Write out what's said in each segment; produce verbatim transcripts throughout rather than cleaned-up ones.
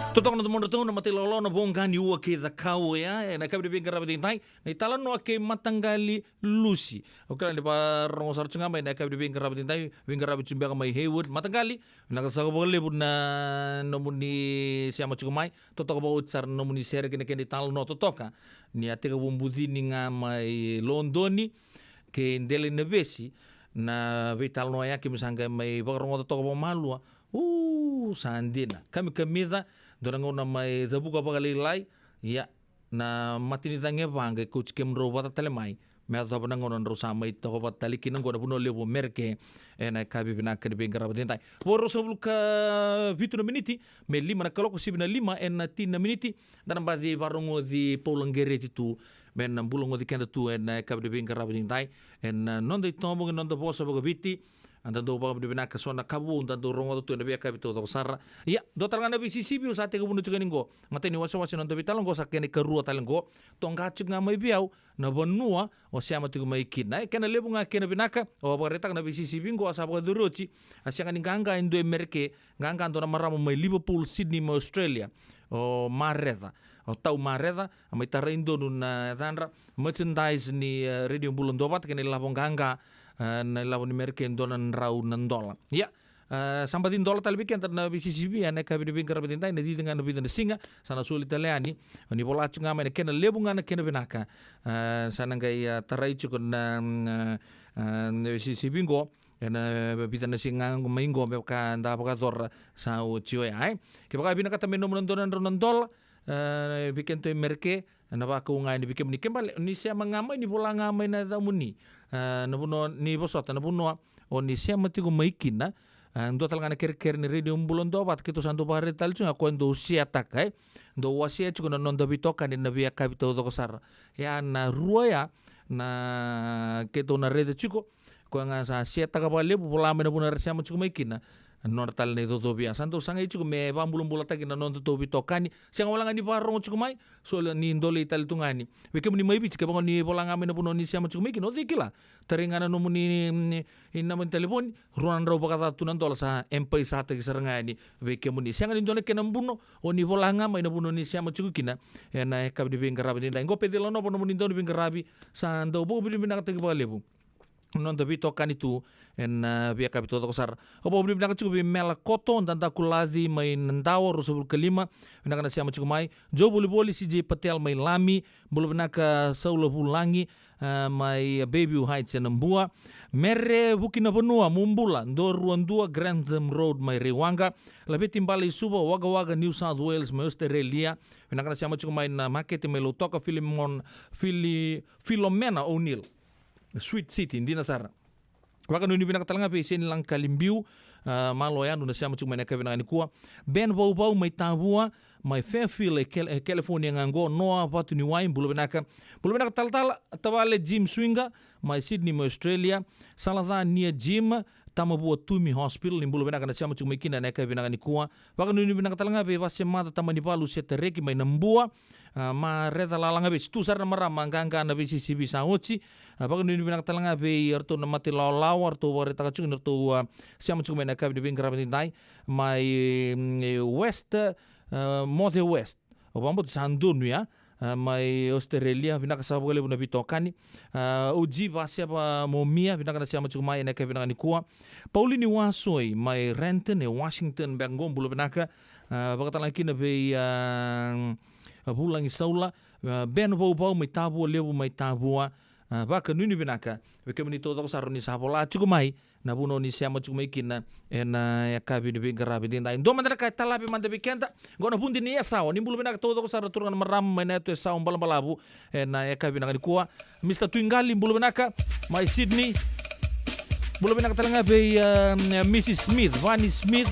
Totoka na domodratou na mata ilawalawa, na voqa ni ua kei Cakaudrove, e, na yakavi ni veiqaravi edaidai, na italanoa kei Mataqali Lusi. Au kila ni vakarorogo sara tu ga mai na yakavi ni veiqaravi edaidai, veiqaravi tu beka mai Hayward. Mataqali, vinaka saka vakalevu na nomuni sema tiko mai. Totoka vakaoti sara na nomuni sere kei na kena italanoa totoka. Ni a tekivu bucini ga mai Lodoni kei Delainavesi, na veitalanoa ya keimami sa qai mai vakarogoca toka vakamalua. U, sa dina. Kamikamica, dua na gauna mai cavuka vakalailai. Ia, na mata ni cagi e va qai kauti kemudrau vata tale mai me yacova na gauna drau sa mai toka vata tale kina qo na vanua levu o Mereke, ena yakavi vinaka ni veiqaravi edaidai. Vo ruasagavulu ka vitu na miniti me lima na kaloko, sivi na lima ena tini na miniti. Da na baci vakarogoci Paula Qereti tu me na bula goci keda tu ena yakavi ni veiqaravi edaidai, ena noda itovo kei na noda vosa vakaviti. A da dau vakavinavinaka, so na ka vou da dau rogoca tu ena veiyakavi taucoko sara. Ia, dua tale ga na veisisivi au sa tekivu na tiko yani qo. Matai ni wasewase na noda veitalanoa qo, sa kena ikarua tale qo. Toqa tiko ga mai vei au na vanua o sema tiko mai kina. E kena levu ga kena vinaka, au a vakaraitaka na veisisivi qo, a sa vakayacori oti. A sega ni qaqa e dua e Mereke, qaqa dua na marama mai Liverpool, Sydney, mai Australia. O Mareca, o Tau Mareca, a mai tarai donu na yacadra. Merchandise ni, e, Radio Bula Duavata, kei na ilavo qaqa, e, na ilavo ni Mereke, dua na drau na dola. Ia, e, sa baci dola tale vei keda na veisisivi ena yakavi ni veiqaravi edaidai, na cici ga na vica na siga sa na soli tale yani. Ni vola tiko ga mai, na kena levu ga na kena vinaka. E, sa na qai, e, tarai tiko na, mm, e, e, na veisisivi qo ena vica na siga mai qo me vaka da vakayacora sa oti oya, e. Kevaka e vinakata me nomu na dua na drau na dola, e, vei kedatou e Mereke, na vakau ga yani vei kemuni. Ke bale ni sema ga mai, ni vola ga mai na yacamuni, e, na vanua ni vosota, na vanua o ni sema tiko mai kina. E, dua tale ga na kerekere ni Radio Bula Duavata, keitou sa dau vakaraica tale tu ga, o koya dau share-taka, e. Dau wasea tiko na noda veitokani na veiyakavi taucoko sara. Ia na rua ya na keitou na raica tiko. Koya ga sa share-taka vakalevu, vola mai na vanua era sema tiko mai kina. Nodra tale na icocovi ya. Sa dau sagai tiko me vakabulabulataki na nodatou veitokani. Sega wale ga ni vakarorogo tiko mai, so ni dolei tale tu ga yani. Vei kemuni mai Viti, kevaka ni vola ga mai na vanua ni sema tiko mai kina, o cei kila. Tarai ga na nomuni, ni, ni, ni naba ni talevoni, rua na drau vakacaca tu na dola, sa M-PAiSA-taki sara ga yani vei kemuni. Sega ni dua na kena buno, o ni vola ga mai na vanua ni sema tiko kina ena yakavi ni veiqaravi edaidai. Qo Peceli Lonova, nomuni dau ni veiqaravi, sa dau vakavinavinakataki vakalevu na noda veitokani tu ena, e, veiyakavi taucoko sara. Au vakavinavinaka tiko vei Mela Koto, Dada Kulaci mai Nadawa, ruasagavulu ka lima, vinaka na sema tiko mai. Joe Volivoli, C J Patel mai Lami, bula vinaka Saula Vulagi, e, mai Bayview Heights e Nabua. Mere Vukinavanua, mo bula, dua rua dua Grantham Road mai Raiwaqa. Laveti Bale i Suva, Wagga Wagga, New South Wales mai Australia. Vinaka na sema tiko mai na makete mai Lautoka. Filimon, Fili, Filomena O'Neill, Sweet City, dina sara. Vakanuinui vinaka tale ga vei Seni Lagakali Biu, a, Malo Yanu, na sema tiko mai na yakavi vinaka nikua. Ben Vauvau mai Tavua, mai Fairfield e Cal-, e California ga qo. Noa Vatuniwai, bula vinaka. Bula vinaka talatala, tavale Jim Swinga mai Sydney mai Australia. Salaca Nia Jim, Tamavua Tumi Hospital, ni bula vinaka na sema tiko mai kina na yakavi vinaka nikua. Vakanuinui vinaka tale ga vei Vasemaca Tamanivalu Setareki mai Nabua. A, Mareca Lalagavesi, tu sara na marama qaqa na veisisivi sa oti. A, vakanuinui vinaka tale ga vei iratou na mata ilawalawa, ratou vakaraitaka tiko ni ratou, a, sema tiko mai na yakavi ni veiqaravi edaidai mai, mm, West, a, Moce West. Au vakabauta sa donu ya, a, mai Australia, vinaka saka vakalevu na veitokani. A, O G Vaseva Momia, vinaka na sema tiko mai ena yakavi vinaka nikua. Paulini Wasoi mai Renton e Washington beka qo, bula vinaka. A, vakatalega kina vei, a, a Vulagi Saula, a, Ben Vauvau mai Tavua Levu mai Tavua. A, vakanuinui vinaka vei kemuni taucoko sara ni sa vola tiko mai na vanua o ni sema tiko mai kina ena yakavi ni veiqaravi edaidai. Dua mada na ka e talavi mada vei keda. Qo na Vudi ni Yasawa. Ni bula vinaka taucoko sara na turaga na marama mai na yatu Yasawa balabalavu ena yakavi vinaka nikua. Mister Tuiqali, bula vinaka mai Sydney. Bula vinaka tale ga vei, um, Missus Smith, Vani Smith.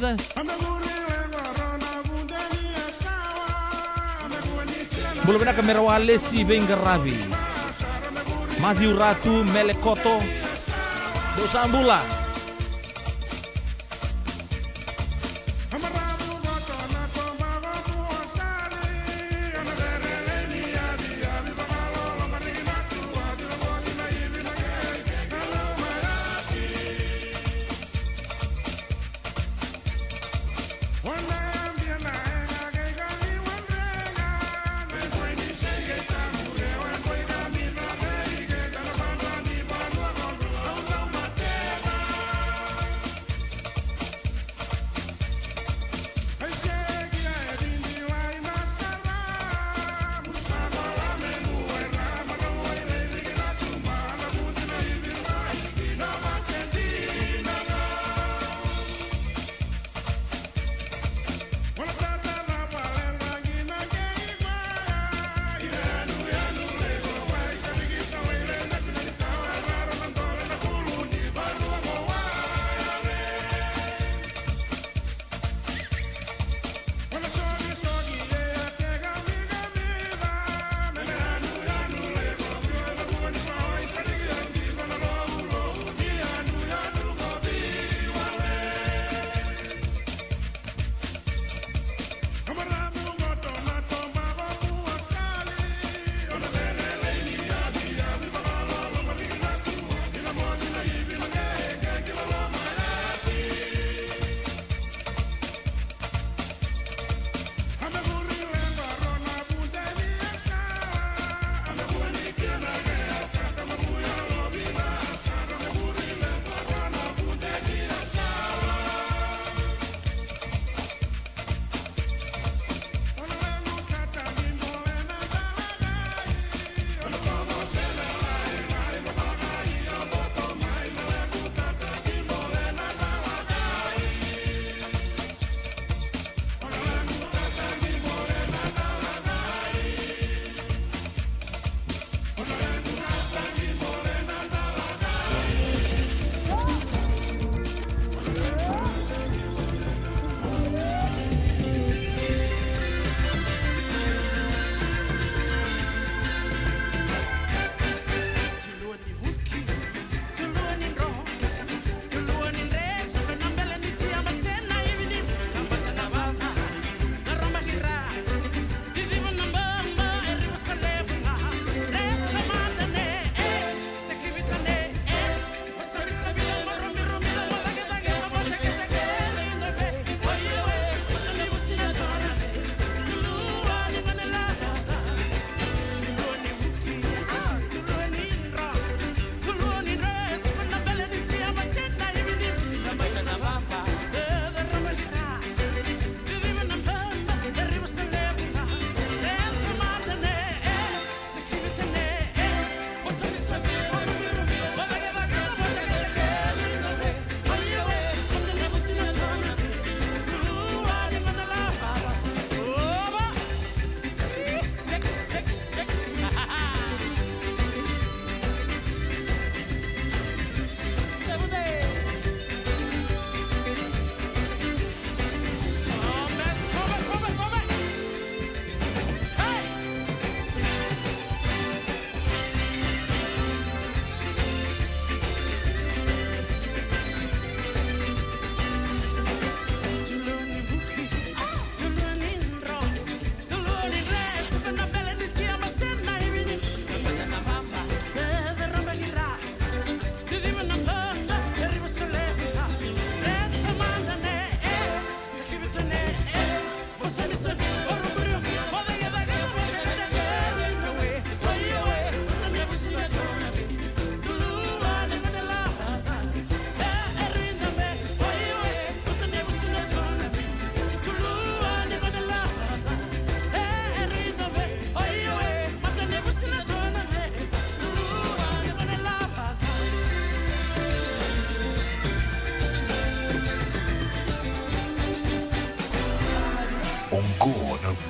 Bula vinaka Mera Walesi Veiqaravi. Matthew Ratu, Mele Koto. Dou sa bula.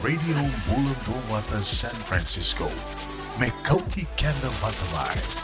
Radio Bula Duavata San Francisco. Me kauti keda vata mai.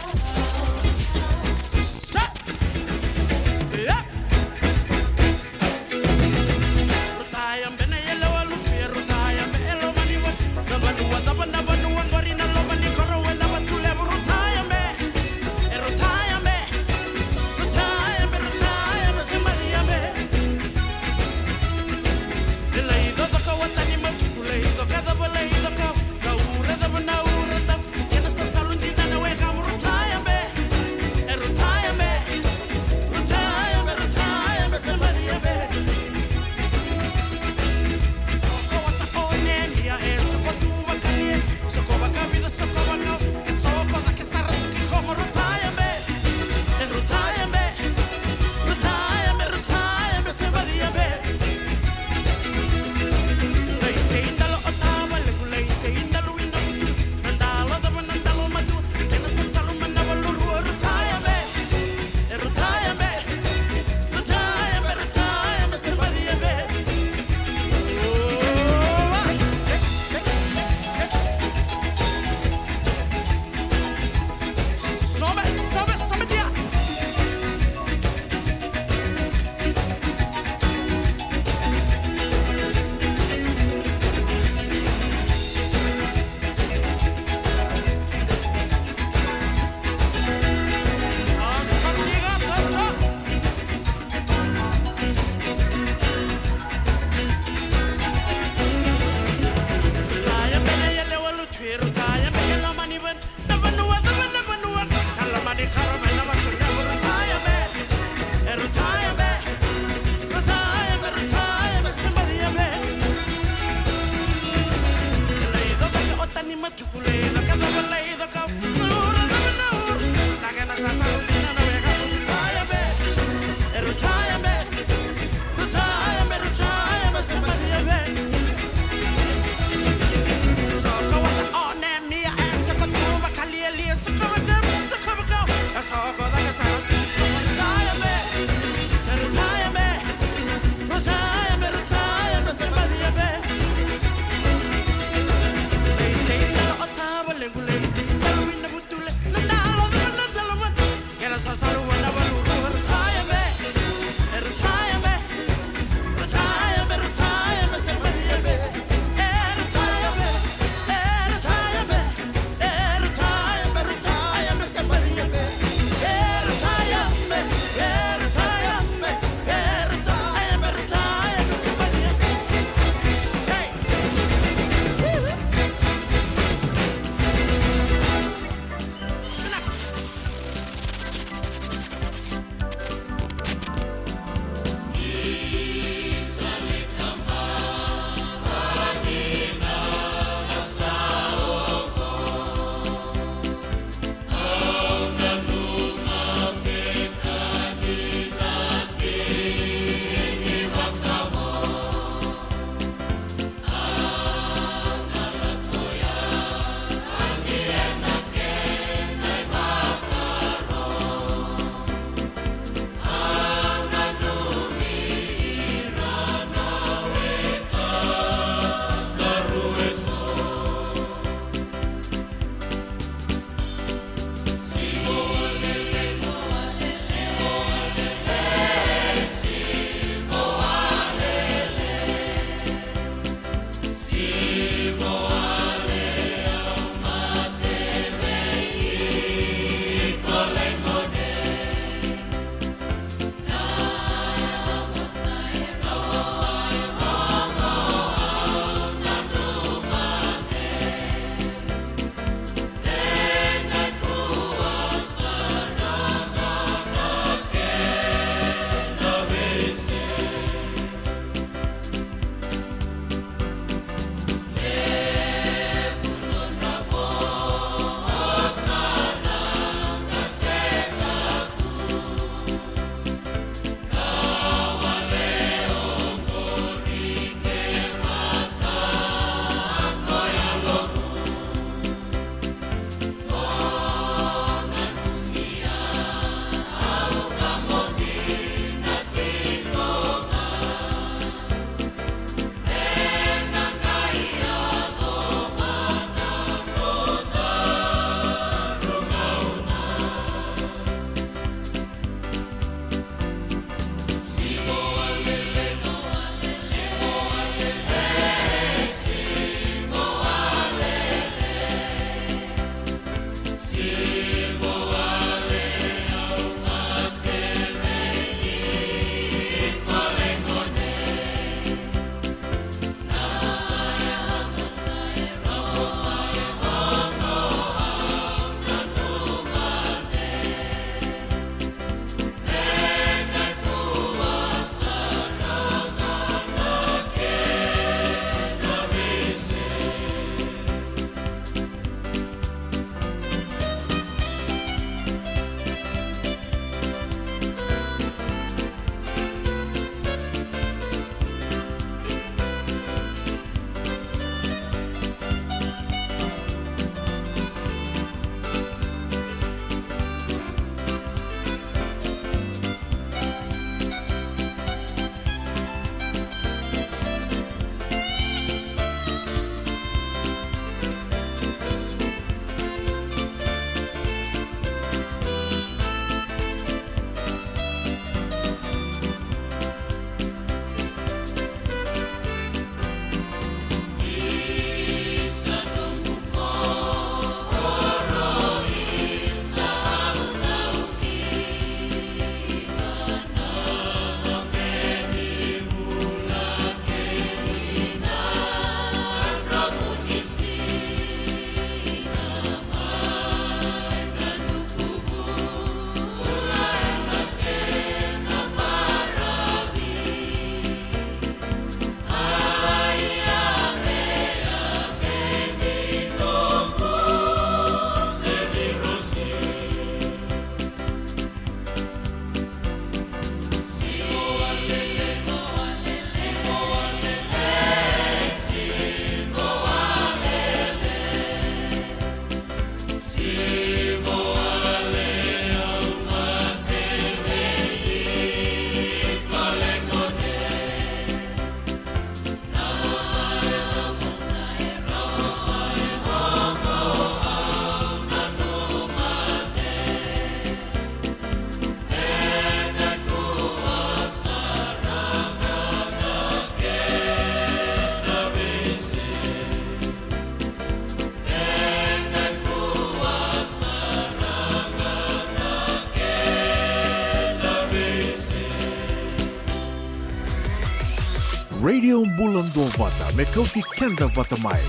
Radio Bula Duavata me kauti keda vata mai.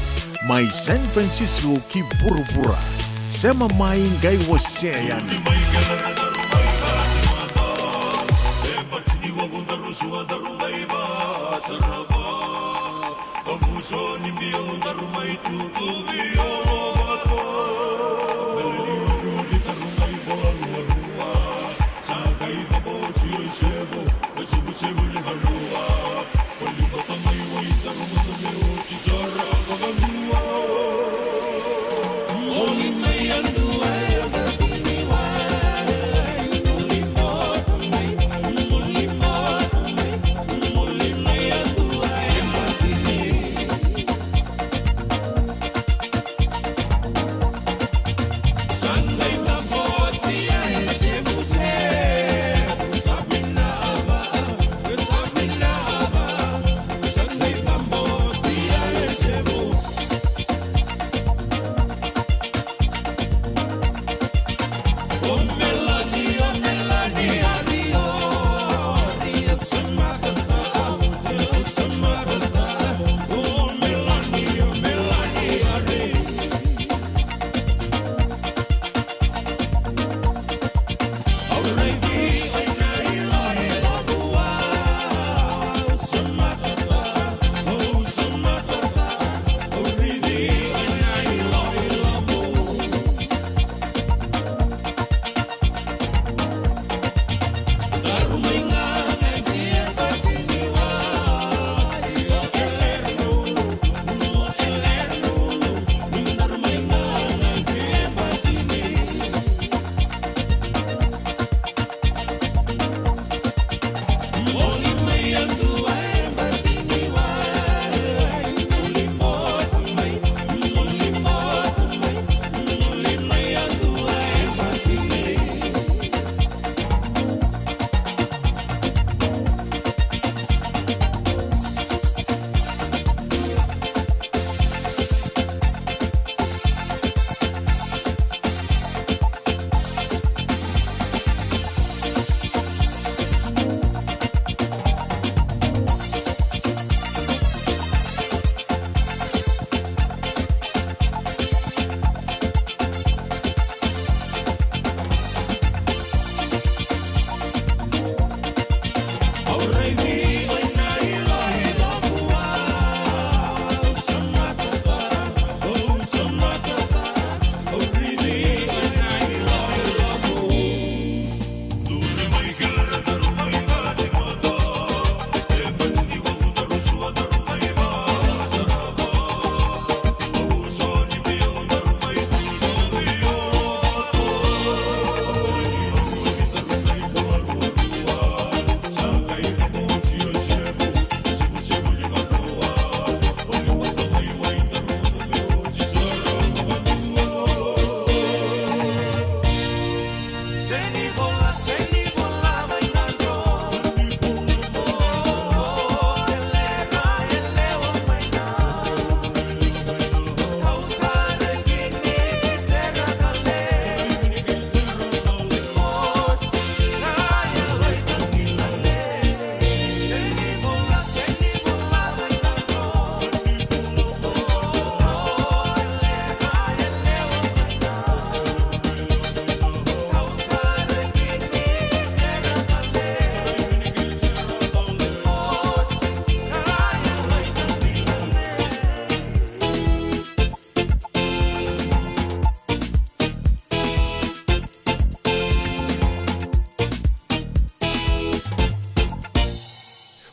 Mai San Francisco ki vuravura. Sema mai, qai wasea yani.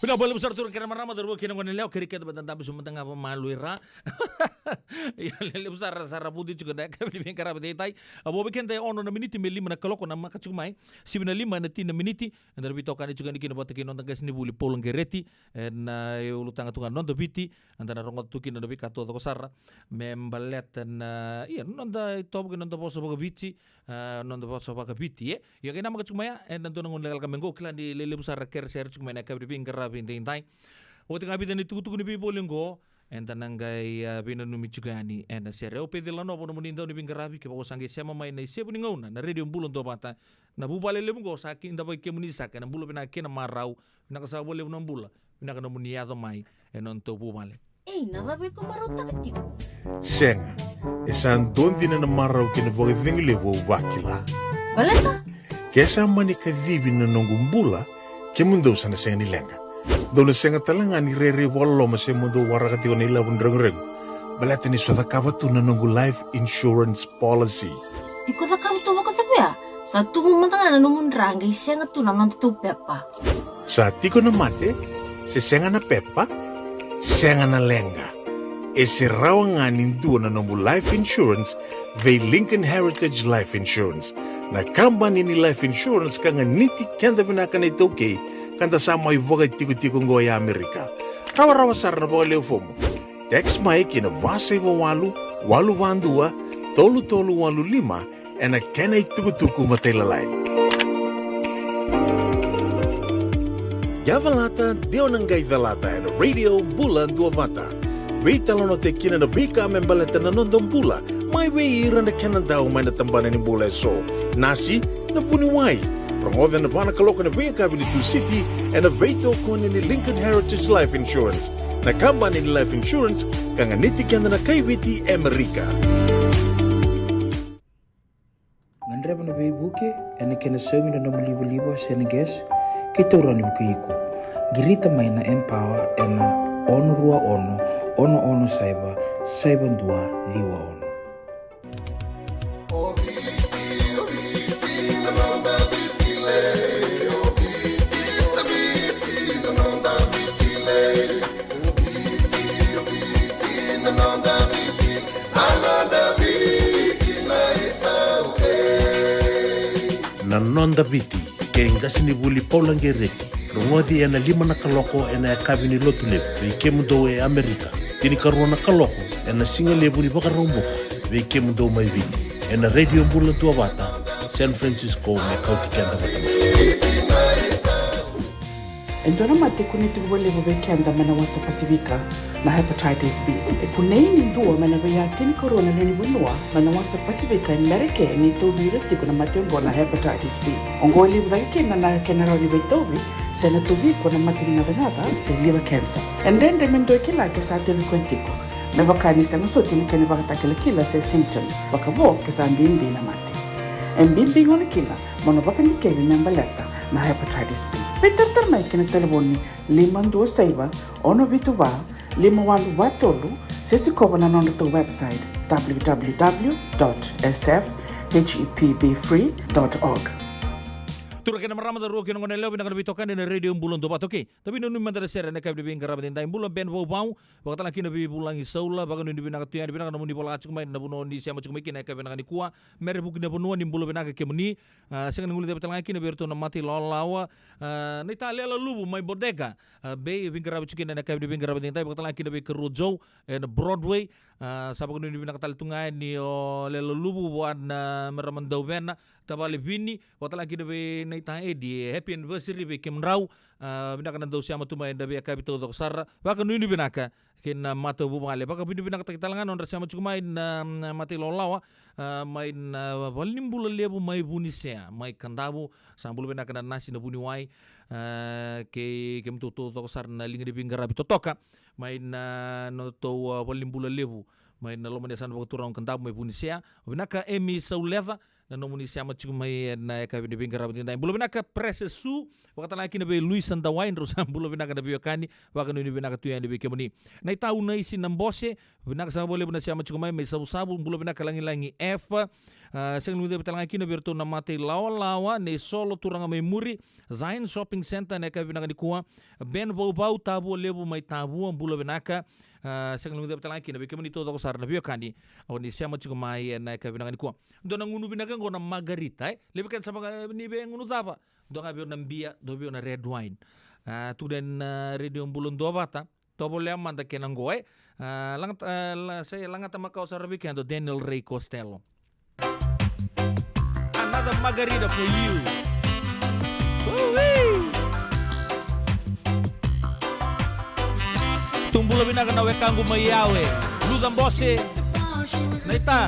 Vinaka vakalevu sara tu na kena marama, cauravou kei na goneyalewa, kerei keda meda dabe sobu mada ga vakamalua i ra. Ia, levu sara, sa ra vuti tiko na yakavi ni veiqaravi edaidai. A, vo vei keda e ono na miniti me lima na kaloko na maka tiko mai. Sivi na lima ena tini na miniti. Eda na veitokani tiko yani kina vata kei na noda qasenivuli Paula Qereti, ena, e, ulutaga tu ga na Noda Viti. Eda na rogoca tu kina na veika taucoko sara me baleta na, ia, noda itovo kei na noda vosa vakaviti, a, noda vosa vakaviti, e. Ia, qai namaka tiko mai ya ena dua na gauna lekaleka mai qo, kila ni lelevu sara kere sere tiko mai na yakavi ni veiqaravi edaidai. Oti ga vica na itukutuku ni veivoli qo, eda na qai, a, veinanumi tiko yani ena sere. Au Peceli Lanovo nomuni dauniveiqaravi, kevaka o sa qai sema mai na isevu ni gauna na Radio Bula Duavata, na vuvale levu oqo sa kidavaki kemuni saka, ena bula vinaka kei na marau. Vinaka saka vakalevu na bula, vinaka nomuni yaco mai ena nodatou vuvale. Ei, na cava iko marautaka tiko? Sega, e sa dua dina na marau kei na vakacegu levu au vakila. Baleta? Ke sa mani kacivi na noqu bula, kemudou sa na sega ni leqa. Dou na sega tale ga ni rairai vakaloloma se mo dou waraka tiko na ilavo ni reguregu. Baleta ni sa cakava tu na noqu life insurance policy. Iko cakava tu vakacava ya? Sa tubu mada ga na nomu dra qai sega tu na nodatou pepa. Sa tiko na mate, se sega na pepa, sega na leqa. E se rawa ga ni dua na nomu life insurance vei Lincoln Heritage Life Insurance, na kabani ni life insurance ka ganiti keda vinaka na iTaukei, ka da sa mai vakatikotiko oqo e Amerika. Rawarawa sara na vakalewai fomu. Text mai ki na va saiva walu, walu va dua, tolu tolu walu lima, ena kena itukutuku matailalai. Ia calata, de o na qai calata ena Radio Bula Duavata. Veitalanoataki kina na veika me baleta na noda bula, mai vei ira na kena dau mai na tabana ni bula eso. Nasi, na vuniwai. Rogoca ena va na kaloko ena veiyakavi ni Tusiti, ena veitokoni ni Lincoln Heritage Life Insurance, na kabani ni life insurance ka ganiti keda na kai Viti e Amerika. Gadreva na veivuke ena kena saumi na nomu livaliva se na gas, ke taura na vukei iko. Qirita mai na Empower ena ono rua ono, ono ono saiva, saiva dua ciwa ono. Na Noda Viti, kei qasenivuli Paula Qereti. Rogoci ena lima na kaloko ena yakavi ni Lotulevu vei kemudou e Amerika. Tinikarua na kaloko ena sigalevu ni Vakaraubuka vei kemudou mai Viti. Ena Radio Bula Duavata, San Francisco, me kauti keda vata mai. E dua na mate kunei tiko vakalevu vei keda mai na wasa Pasifika, na hepatitis B. E kunei ni dua mai na veiya tinikarua na lewe ni vanua mai na wasa Pasifika e Merika ni tauvi ira tiko na mate oqo na hepatitis B. Oqo e levu cake kina na kena rawa ni veitauvi, se na tauvi iko na mate ni gacagaca se liver cancer. E dredre me dua e kila ke sa tauvi koya tiko, me vaka ni sega soti na kena ivakatakilakila se symptoms, vakavo ke sa bibi na mate. E bibi gona kina mo na vakadikevi me baleta na hepatitis B. Veitaratara mai ki na talevoni lima dua saiva, ono vitu va, lima walu va tolu, se sikova na nodratou website, w w w dot s f h e p b free dot org. Turaga kei na marama, cauravou kei na goneyalewa, vinaka na veitokani ena Radio Bula Duavata. Okay, da veinanumi mada na sere ena yakavi ni veiqaravi edaidai. Bula Ben Vauvau, vakatalega kina vei Vulagi Saula, vakanuinui vinaka tu yani, vinaka nomuni vola tiko mai na vanua ni sema tiko mai kina ena yakavi vinaka nikua. Mere Vuki na vanua, ni bula vinaka kemuni. A, sega ni guilecavi talega kina vei iratou na mata ilawalawa. A, na italia Lalaluvu mai Bodega, a, Bay, veiqaravi tiko kina ena yakavi ni veiqaravi edaidai, vakatalega kina vei Karua Joe ena Broadway. A, sa vakanuinui vinaka tale tu ga yani o Lalaluvu vua na marama Dauvena, tavale Vini, vakatalega kina vei na ita Edi, happy anniversary vei kemudrau. A, vinaka na dau sema tu mai ena veiyakavi taucoko sara. Vakanuinui vinaka kei na matavuvale. Vakavinavinakataki talega na nodra sema tiko mai na, na mata ilawalawa, a, mai na valenibula levu mai Vunisea, mai Kadavu. Sa bula vinaka na nasi, na vuniwai, a, kei kemudou taucoko sara na liga ni veiqaravi totoka mai na nodatou, a, valenibula levu mai na loma ni yasana vakaturaga o Kadavu mai Vunisea. Vinaka Emi Sauleca, na nomuni sema tiko mai ena yakavi ni veiqaravi edaidai. Bula vinaka Precious Sue, vakatalega kina vei Luisa Dawai, drau sa bula vinaka na veiwekani, vakanuinui vinaka tu yani vei kemuni. Na ita Unaisi Nabose, vinaka saka vakalevu na sema tiko mai mai Savusavu, bula vinaka Lagilagi F. A, sega ni guilecavi talega kina vei iratou na mata ilawalawa, nei Solo turaga mai Muri, Zion Shopping Centre ena yakavi vinaka nikua. Ben Vauvau, Tavua Levu mai Tavua, bula vinaka. A, sega ni guilecavi talega kina vei kemuni taucoko sara na veiwekani oni sema tiko mai ena yakavi vinaka nikua. Dua na gunu vinaka oqo na Margarita, e? Levu keda sa vaka ni via gunu cava? Dua ga vei au na bia, dua vei au na red wine. A, tukuna ena Radio Bula Duavata, tovolea mada kena qo, e? A, lagata, a, la, sa lagata makawa sara vei keda o Daniel Ray Costello. Another margarita for you. Ooh-wee. Tou bula vinaka na wekaqu mai Yawe. Luca Bose. Naita.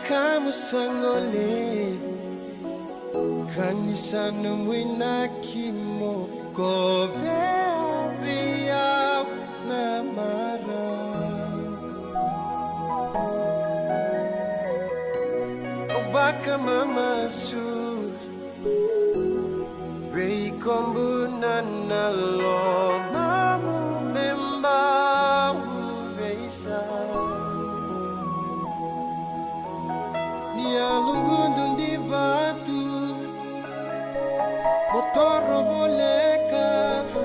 Kamu sa gole, ka ni sa nomu inaki mo kovea vei au na marau. Au vakamamasu vei iko, bula na lomamu me bau veisau. Ni yaloqu dau divatu, mo toro voleka. Mo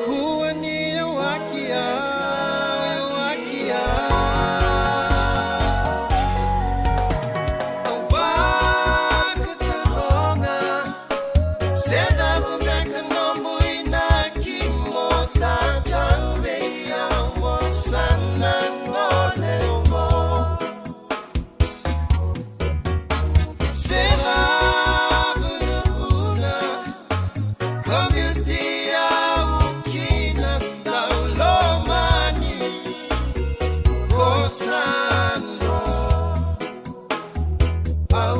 kua ni yawaki au, yawaki au. Au vakataroga, se cava beka nomu inaki mo tatau vei au, mo sa na gole oqo. Se cava na vuna ka biuti au kina, daulomani, ko sa dro. Au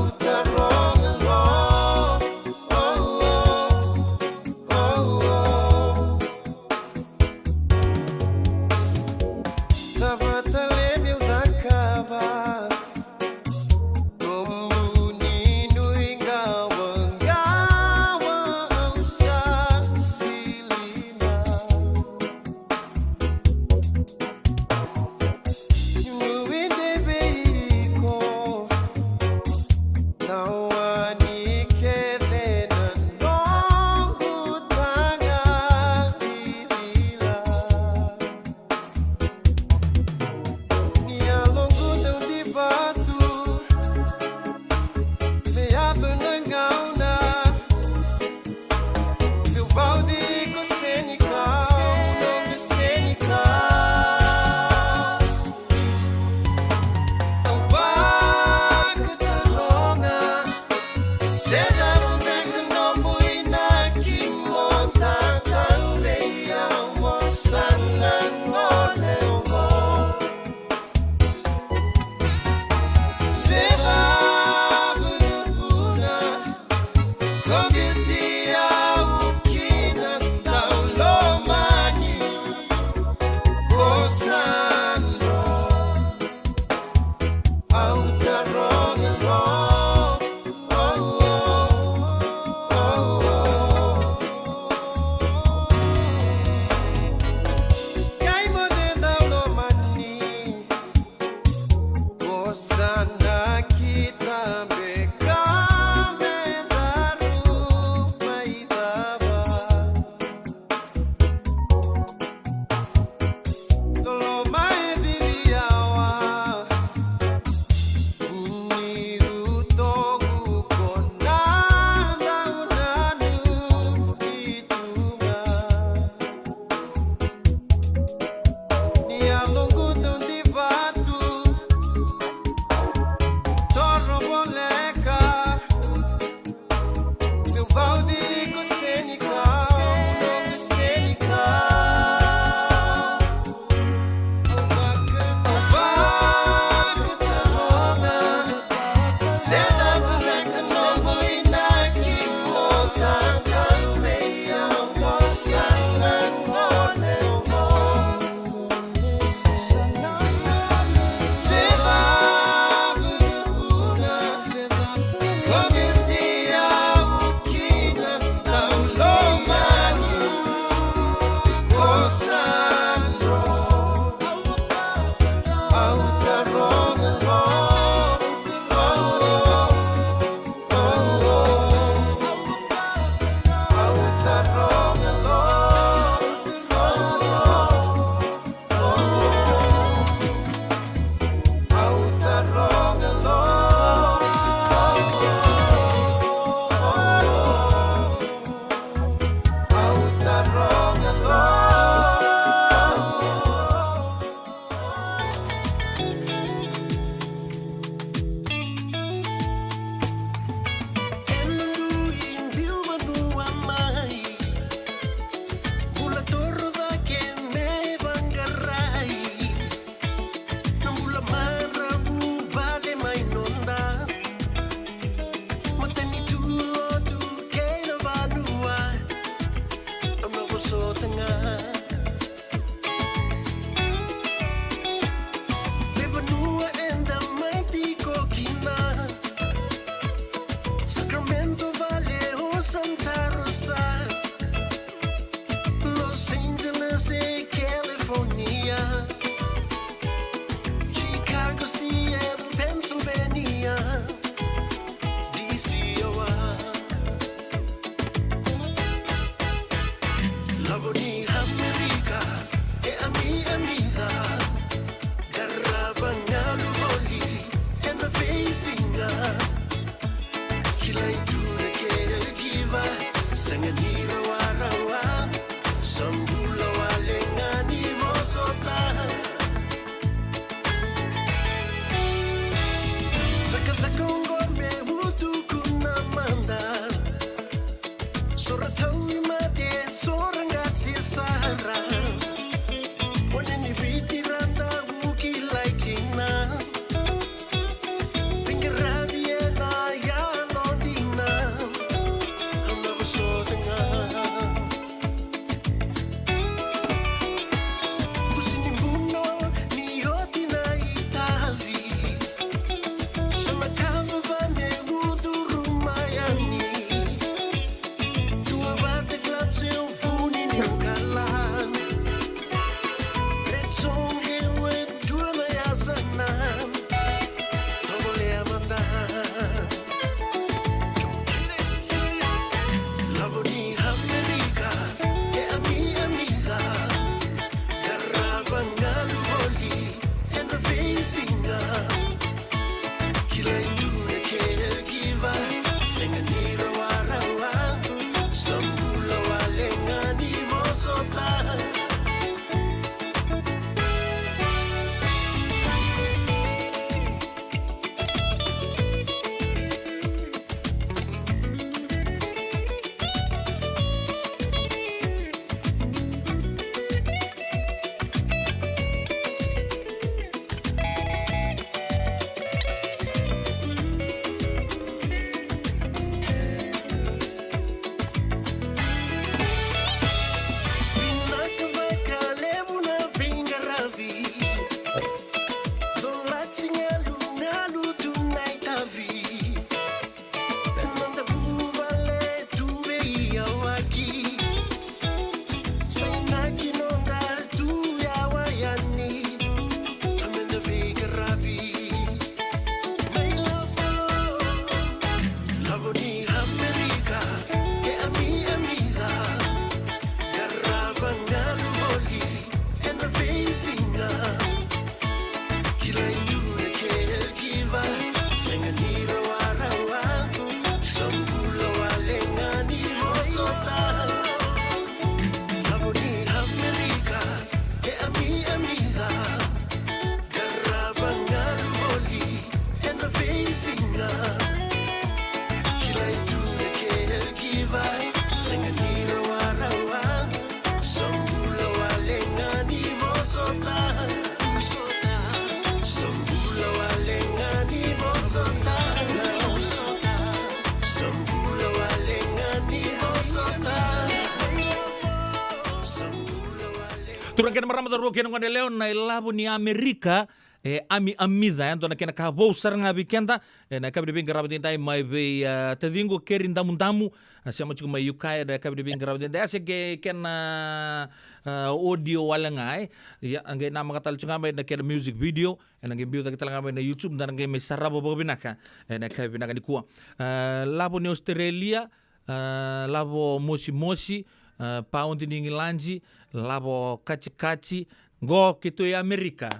Turaga kei na marama, cauravou kei na gone yalewa, na ilavo ni Amerika, e Ami Amica, e dua na kena ka vou sara ga vei keda, ena yakavi ni veiqaravi edaidai mai vei, a, taciqu Keri Damudamu, a, sema tiko mai Ukiah, ena yakavi ni veiqaravi edaidai, a se qai kena, a, audio wale ga, e. Ia, a qai namaka tale tiko ga mai na kena music video, ena qai biu cake tale ga mai na YouTube, da na qai mai sarava vakavinaka, ena yakavi vinaka nikua. A, lavo ni Australia, a, lavo mosimosi, a, paudi ni Igiladi, lavo katikati, qo keitou i Amerika.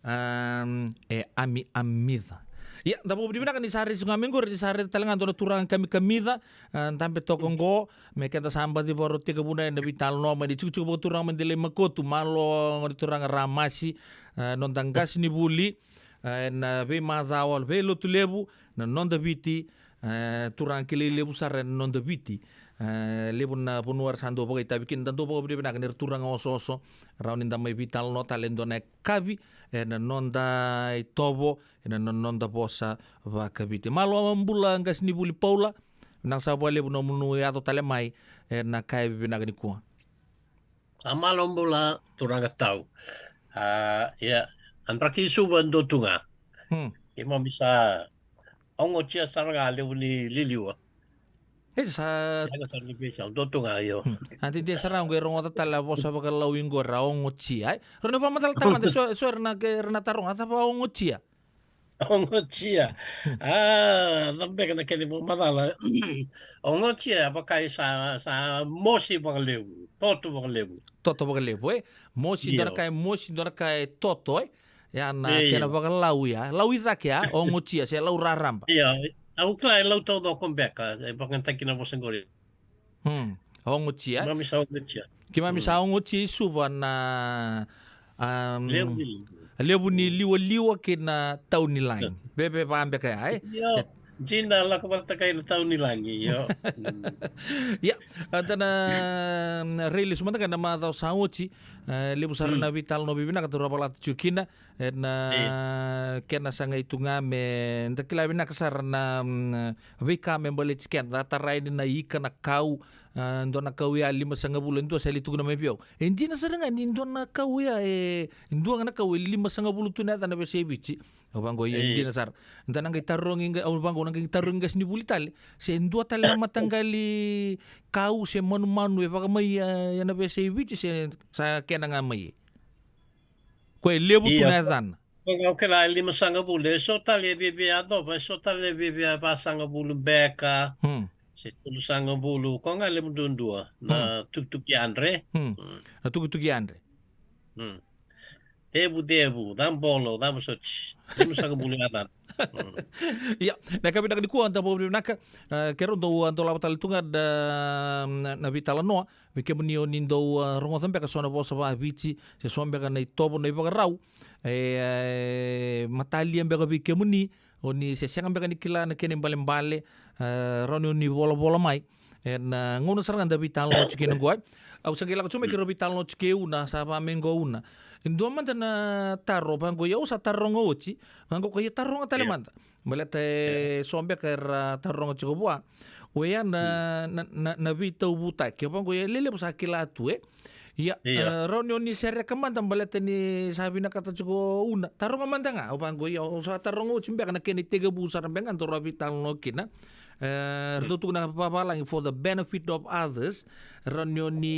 A, e Ami Amica. Ia, da vakavinavinaka ni sa raici ga mai qori, ni sa raica tale ga dua na turaga kamikamica, a, dabe toka qo, me keda sa baci vakarau tekivuna ena veitalanoa mai na itikotiko vakaturaga mai Delai Makotu, malo gone turaga Ramasi, a, noda qasenivuli, a, ena veimacawa, veilotu levu, na noda Viti, e, turaga kilai levu sara ena noda Viti. E, levu na vanua era sa dau vakaitavi kina, da dau vakavinavinaka ni ra turaga osooso, rawa ni da mai veitalanoa tale e dua na yakavi, ena noda itovo, ena no-, noda vosa vakaviti. Malo bula qasenivuli Paula, vinaka sara vakalevu nomuni yaco tale mai, ena yakavi vinaka nikua. A, malo bula turaga Tau. A, ia, a draki Suva dua tu ga. Hmm. Keimami sa ogotia sara ga levu ni liliwa. E sa Sega sara ni veisau, dua tu ga, io. Hmm. A dede sara ga qai rogoca tale a vosa vakaLaui qo, ra ogotia, e. Rawa ni vakamacalataka mada, so, so era na, era na taroga, a cava ogotia? Ogotia. Hmm. A, cava beka na kena ivakamacala? Ogotia, vaka e sa, sa mosi vakalevu, toto vakalevu. Toto vakalevu, e? Mosi, dua na Io. ka e mosi, dua na ka e toto, e? Ia na Io. kena vakaLaui, a. Lau i cake, a? Ogotia, se lau raraba. Io, au kila e lau taucoko beka, e vakayagataki na vosa qori. Hmm. Ogotia. Keimami sa ogotia. Keimami sa Hmm. ogotia i Suva na, um, Levu ni levu ni liwaliwa kei na tau ni lagi. Io. Veve va beka ya, e? Io. E. Dina lako vata kai na tau ni lagi, io. Hmm. Ia, a, da na, mm, rai lesu mada ga na macawa sa oti, e, levu sara Hmm. na veitalanoa vivinaka da rau vakalata tiko kina, e, na Io. kena sa qai tu ga me da kila vinaka sara na, mm, veika me baleti keda, da tara yani na ika, na kau, a, dua na kau ya limasagavulu, e dua sa lai tukuna mai vei au. E dina sara ga ni dua na kau ya, e, dua ga na kau e limasagavulu tu na yacana veiyasai Viti. Au vaqo, ia, e Io. dina sara. Da na qai tarogi qai, au vaqo, na qai tarogi qasenivuli tale. Se dua tale na mataqali kau se manumanu e vakamai, a, ena veiyasai Viti, se sa kena ga mai. Ko e levu tu Io. na yacana. Ko ga o kila e limasagavulu, e so tale e viavia yacova, e so tale e viavia vasagavulu beka, Hmm. se tolusagavulu, ko ga levu duadua, na Hmm. tukituki yadre. Hmm. Hmm. Na tukituki yadre. Hmm. Cevucevu, cabolo, cava soti. Limasagavulu yacana. Hmm. Ia, na yakavi vinaka nikua, da vakavinavinaka, e, keirau dau, a, dolava tale tu ga da, na, na veitalanoa, vei kemuni o ni dau, a, rogoca beka so na vosa vaViti, se so beka na itovo, na ivakarau e, e matalia beka vei kemuni, o ni se sega beka ni kila na kena ibalebale, e, rawa ni o ni volavola mai. Ena, a, gauna sara ga da veitalanoa tiko kina qo, e. Au sa qai lako tiko mai keirau veitalanoa tiko e Una, sa va mai qo Una. E dua mada na taro, vaqo, ia au sa taroga oti, vaqo, ko ia taroga tale Io. mada. Baleta e Io. so beka era taroga tiko vua. O ya na, Hmm. na, na, na veitauvutaki. Au vaqo, ia lelevu sa kila tu, e. Ia, Io. e, rawa ni o ni sereka mada baleta ni sa vinakata tiko Una. Taroga mada ga, au vaqo, ia, au sa taroga oti beka na kena itekivu sara beka ga daru a veitalanoa kina. E, Hmm. ratou tukuna vavalagi for the benefit of others. Rawa ni o ni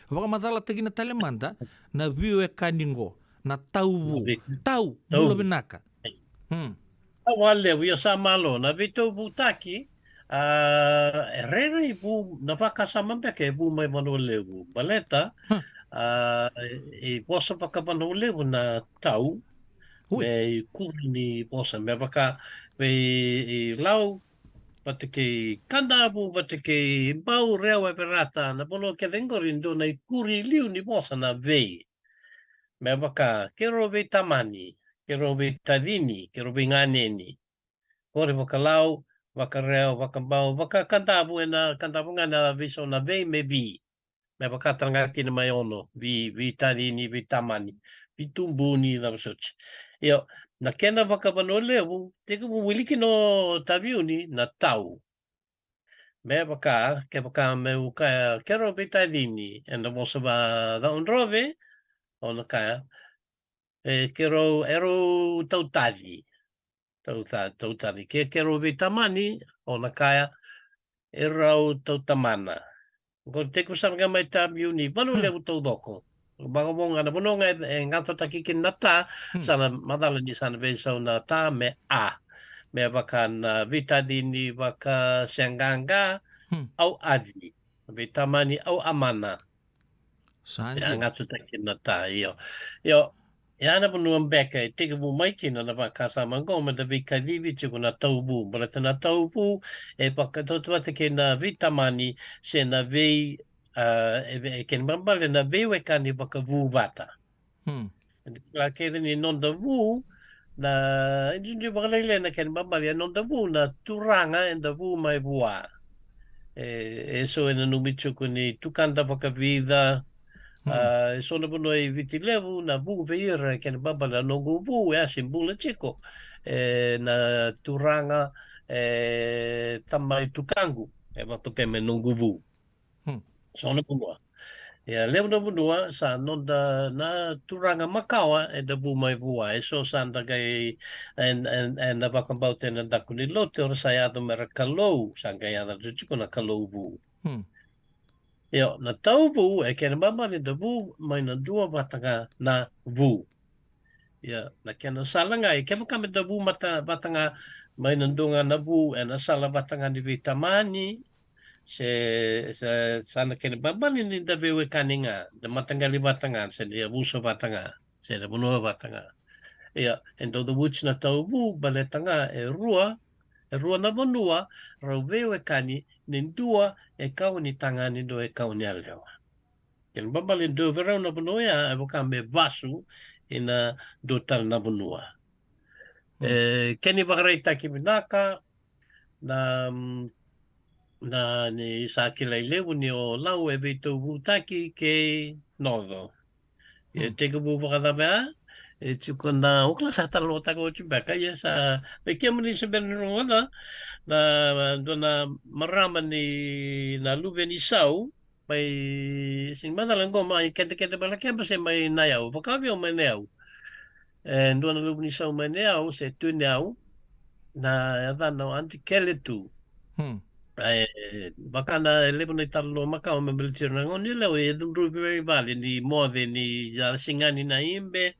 vakamacalataki na tale mada na veiwekani qo, na tauvu. Na vei- Tau, Tau. bula vinaka. Hmm. A, vakalevu, ia sa malo na veitauvutaki, a, e rairai vu, na vakasama beka e vu mai Vanua Levu. Baleta, Huh. a, e vosa vakaVanua Levu na tau, Ui. me ikuri ni vosa, me vaka vei Lau, vata kei Kadavu, vata kei Bau, Rewa, Everata, na vanua kece qori dua na ikuri liu ni vosa na vei. Me vaka, keirau veitamani, keirau veitacini, keirau veiganeni. Qori vakaLau, vakaRewa, vakaBau, vakaKadavu, ena Kadavu ga na veisau na vei me vi. Me vaka tale ga kina mai Ono, vi, veitacini, veitamani, veitubuni, cava soti. Io, na kena vakaVanua Levu, tekivu wili kina o Taveuni na tau. Me vaka, kevaka meu kaya, keirau veitacini ena vosa vakacaucau, o na kaya, e, keirau, erau tautaci. Tauta-, tautaci. Ke, keirau veitamani, o na kaya, erau tautamana. Qo tekivu sara ga mai tabiu ni vanua levu taucoko. Vakavo ga na vanua ga e, e gatotaki kina na ta, sa na macala ni sa na veisau na ta me a. Me vaka na veitacini vakaseqaqa, au aci. Veitamani au amana. Sa dina. Gatotaki na ta, io. Io, ia na vanua beka e tekivu mai kina na vakasama qo me da veikacivi tiko na tauvu. Baleta na tauvu e vakatautauvata kei na veitamani se na vei, a, e, e kena ibalebale na veiwekani vakavuvata. Hmm. E dua kece ni noda vu, na, e duidui vakalailai na kena ibalebale, e noda vu na turaga eda vu mai vua. E, e so e nanumi tiko ni tukada vakavica, a, e so na vanua i Viti Levu, na vu vei ira, e kena ibalebale na noqu vu, e a se bula tiko, e na turaga, e tamai tukaqu, e vatokai me noqu vu. Hmm. So na vanua. Ia, levu na vanua, sa noda na turaga makawa, eda vu mai vua, e so sa da qai, en, en, ena vakabauta ena daku ni lotu, era sa yaco me ra kalou, sa qai yaco tu tiko na kalou vu. Hmm. Io, na tauvu, e kena ibalebale da vu mai na dua vata ga na vu. Ia, na kena sala ga, e kevaka me da vu mata, vata ga mai na dua ga na vu, ena sala vata ga ni veitamani, se, se, sa na kena ibalebale ni da veiwekani ga, da mataqali vata ga, se ni yavusa vata ga, se na vanua vata ga. Ia, e dau cavuti na tauvu, baleta ga, e rua, e rua na vanua, rau veiwekani, ni dua e kau ni tagane, dua e kau ni yalewa. Kena ibalebale dua vei rau na vanua ya, e vaka me vasu ina dua tale na vanua. Hmm. E, kena ivakaraitaki vinaka, na, mm, na ni sa kilai levu ni o Lau e veitauvutaki kei Noco. E, hmm, tekivu vakacava ya? E tiko na, o kila sa talanoataka oti beka, ia sa, me kemuni se bera ni rogoca, na, dua na marama ni na luve ni sau, mai, sega ni macala qo mai kedekede mai Lakeba se mai Nayau, vaka vei au mai Nayau. E, dua na luve ni sau mai Nayau, se Tui Nayau, na yacana o Aunty Keletu. Hmm. E, vaka na levu na italanoa makawa me baleti ira na gone yalewa, e cudruvi mai vale ni moce ni ya sigani na ibe,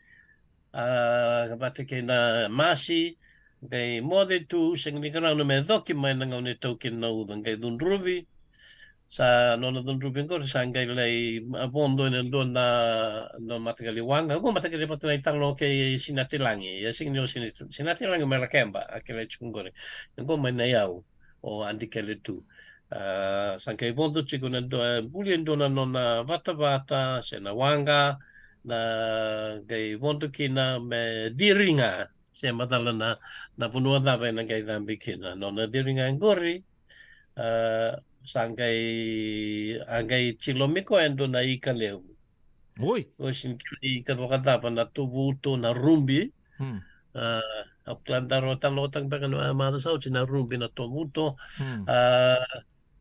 a, vata kei na masi, qai moce tu, sega ni rawa me coki mai na gauna e tau kina na uca, qai cudruvi. Sa nona cudruvi qori sa qai lai, a, vodo ena dua na, na mataqali waqa, qo mataqali vata na italanoa kei Sinatilagi, ia sega ni o Sina, Sinatilagi mai Lakeba, a kilai tiko qori. Qo mai Nayau, o Aunty Keletu. A, sa qai vodo tiko na dua, buli e dua na nona vatavata, se na waqa, na qai vodo kina me ciri ga, se macala na, na vanua cava ena qai cabe kina. Nona ciri ga qori, a, sa qai, a qai tilomi koya e dua na ika levu. Oi. Au sega ni kila ika vakacava, na tovuto, na rubi. Hmm. A, au kila daru a talanoataka beka na macawa sa oti na rubi, na tovuto. Hmm. A,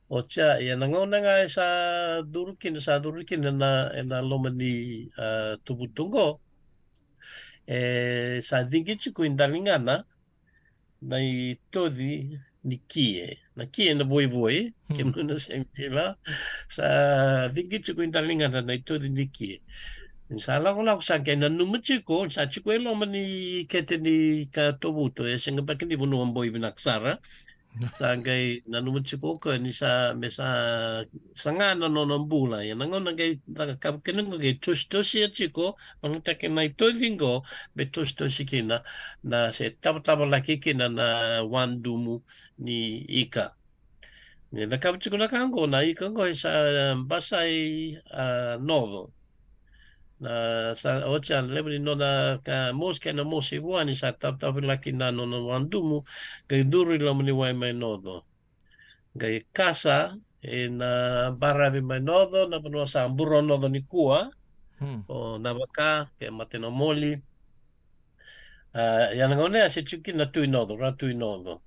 oti ya, ia na gauna ga e sa curu kina, sa curu kina na, ena loma ni, a, tovuto qo. E sa ciqi tiko i daligana na itoci ni kie. Na kie na voivoi, hmm, kemuni na sega ni kila. Sa ciqi tiko i daligana na itoci ni kie. Ni sa lakolako sa qai nanuma tiko, sa tiko e loma ni kete ni ka tovuto, e sega beka ni vanua boi vinaka sara. Sa qai nanuma tiko o koya ni sa, me sa saga na nona bula. Ia na gauna qai cakava kina qo, qai tositosia tiko, magataki na itoci qo me tositosi kina, na se tavatavalaki kina na wadumu ni ika. Ni cakava tiko na ka qo, na ika qo e sa basai, a, Noco. Na sa, oti ya na levu ni nona ka mosi, kena mosi vua ni sa tavatavalaki na nona wadumu, qai curu i loma ni wai mai Noco. Qai kasa ena baravi mai Noco, na vanua sa Buronoco nikua. Hmm. O Navaka kei Matanamoli. A, ia na gauna ya se tiko kina na Tui Noco, Ra Tui Noco.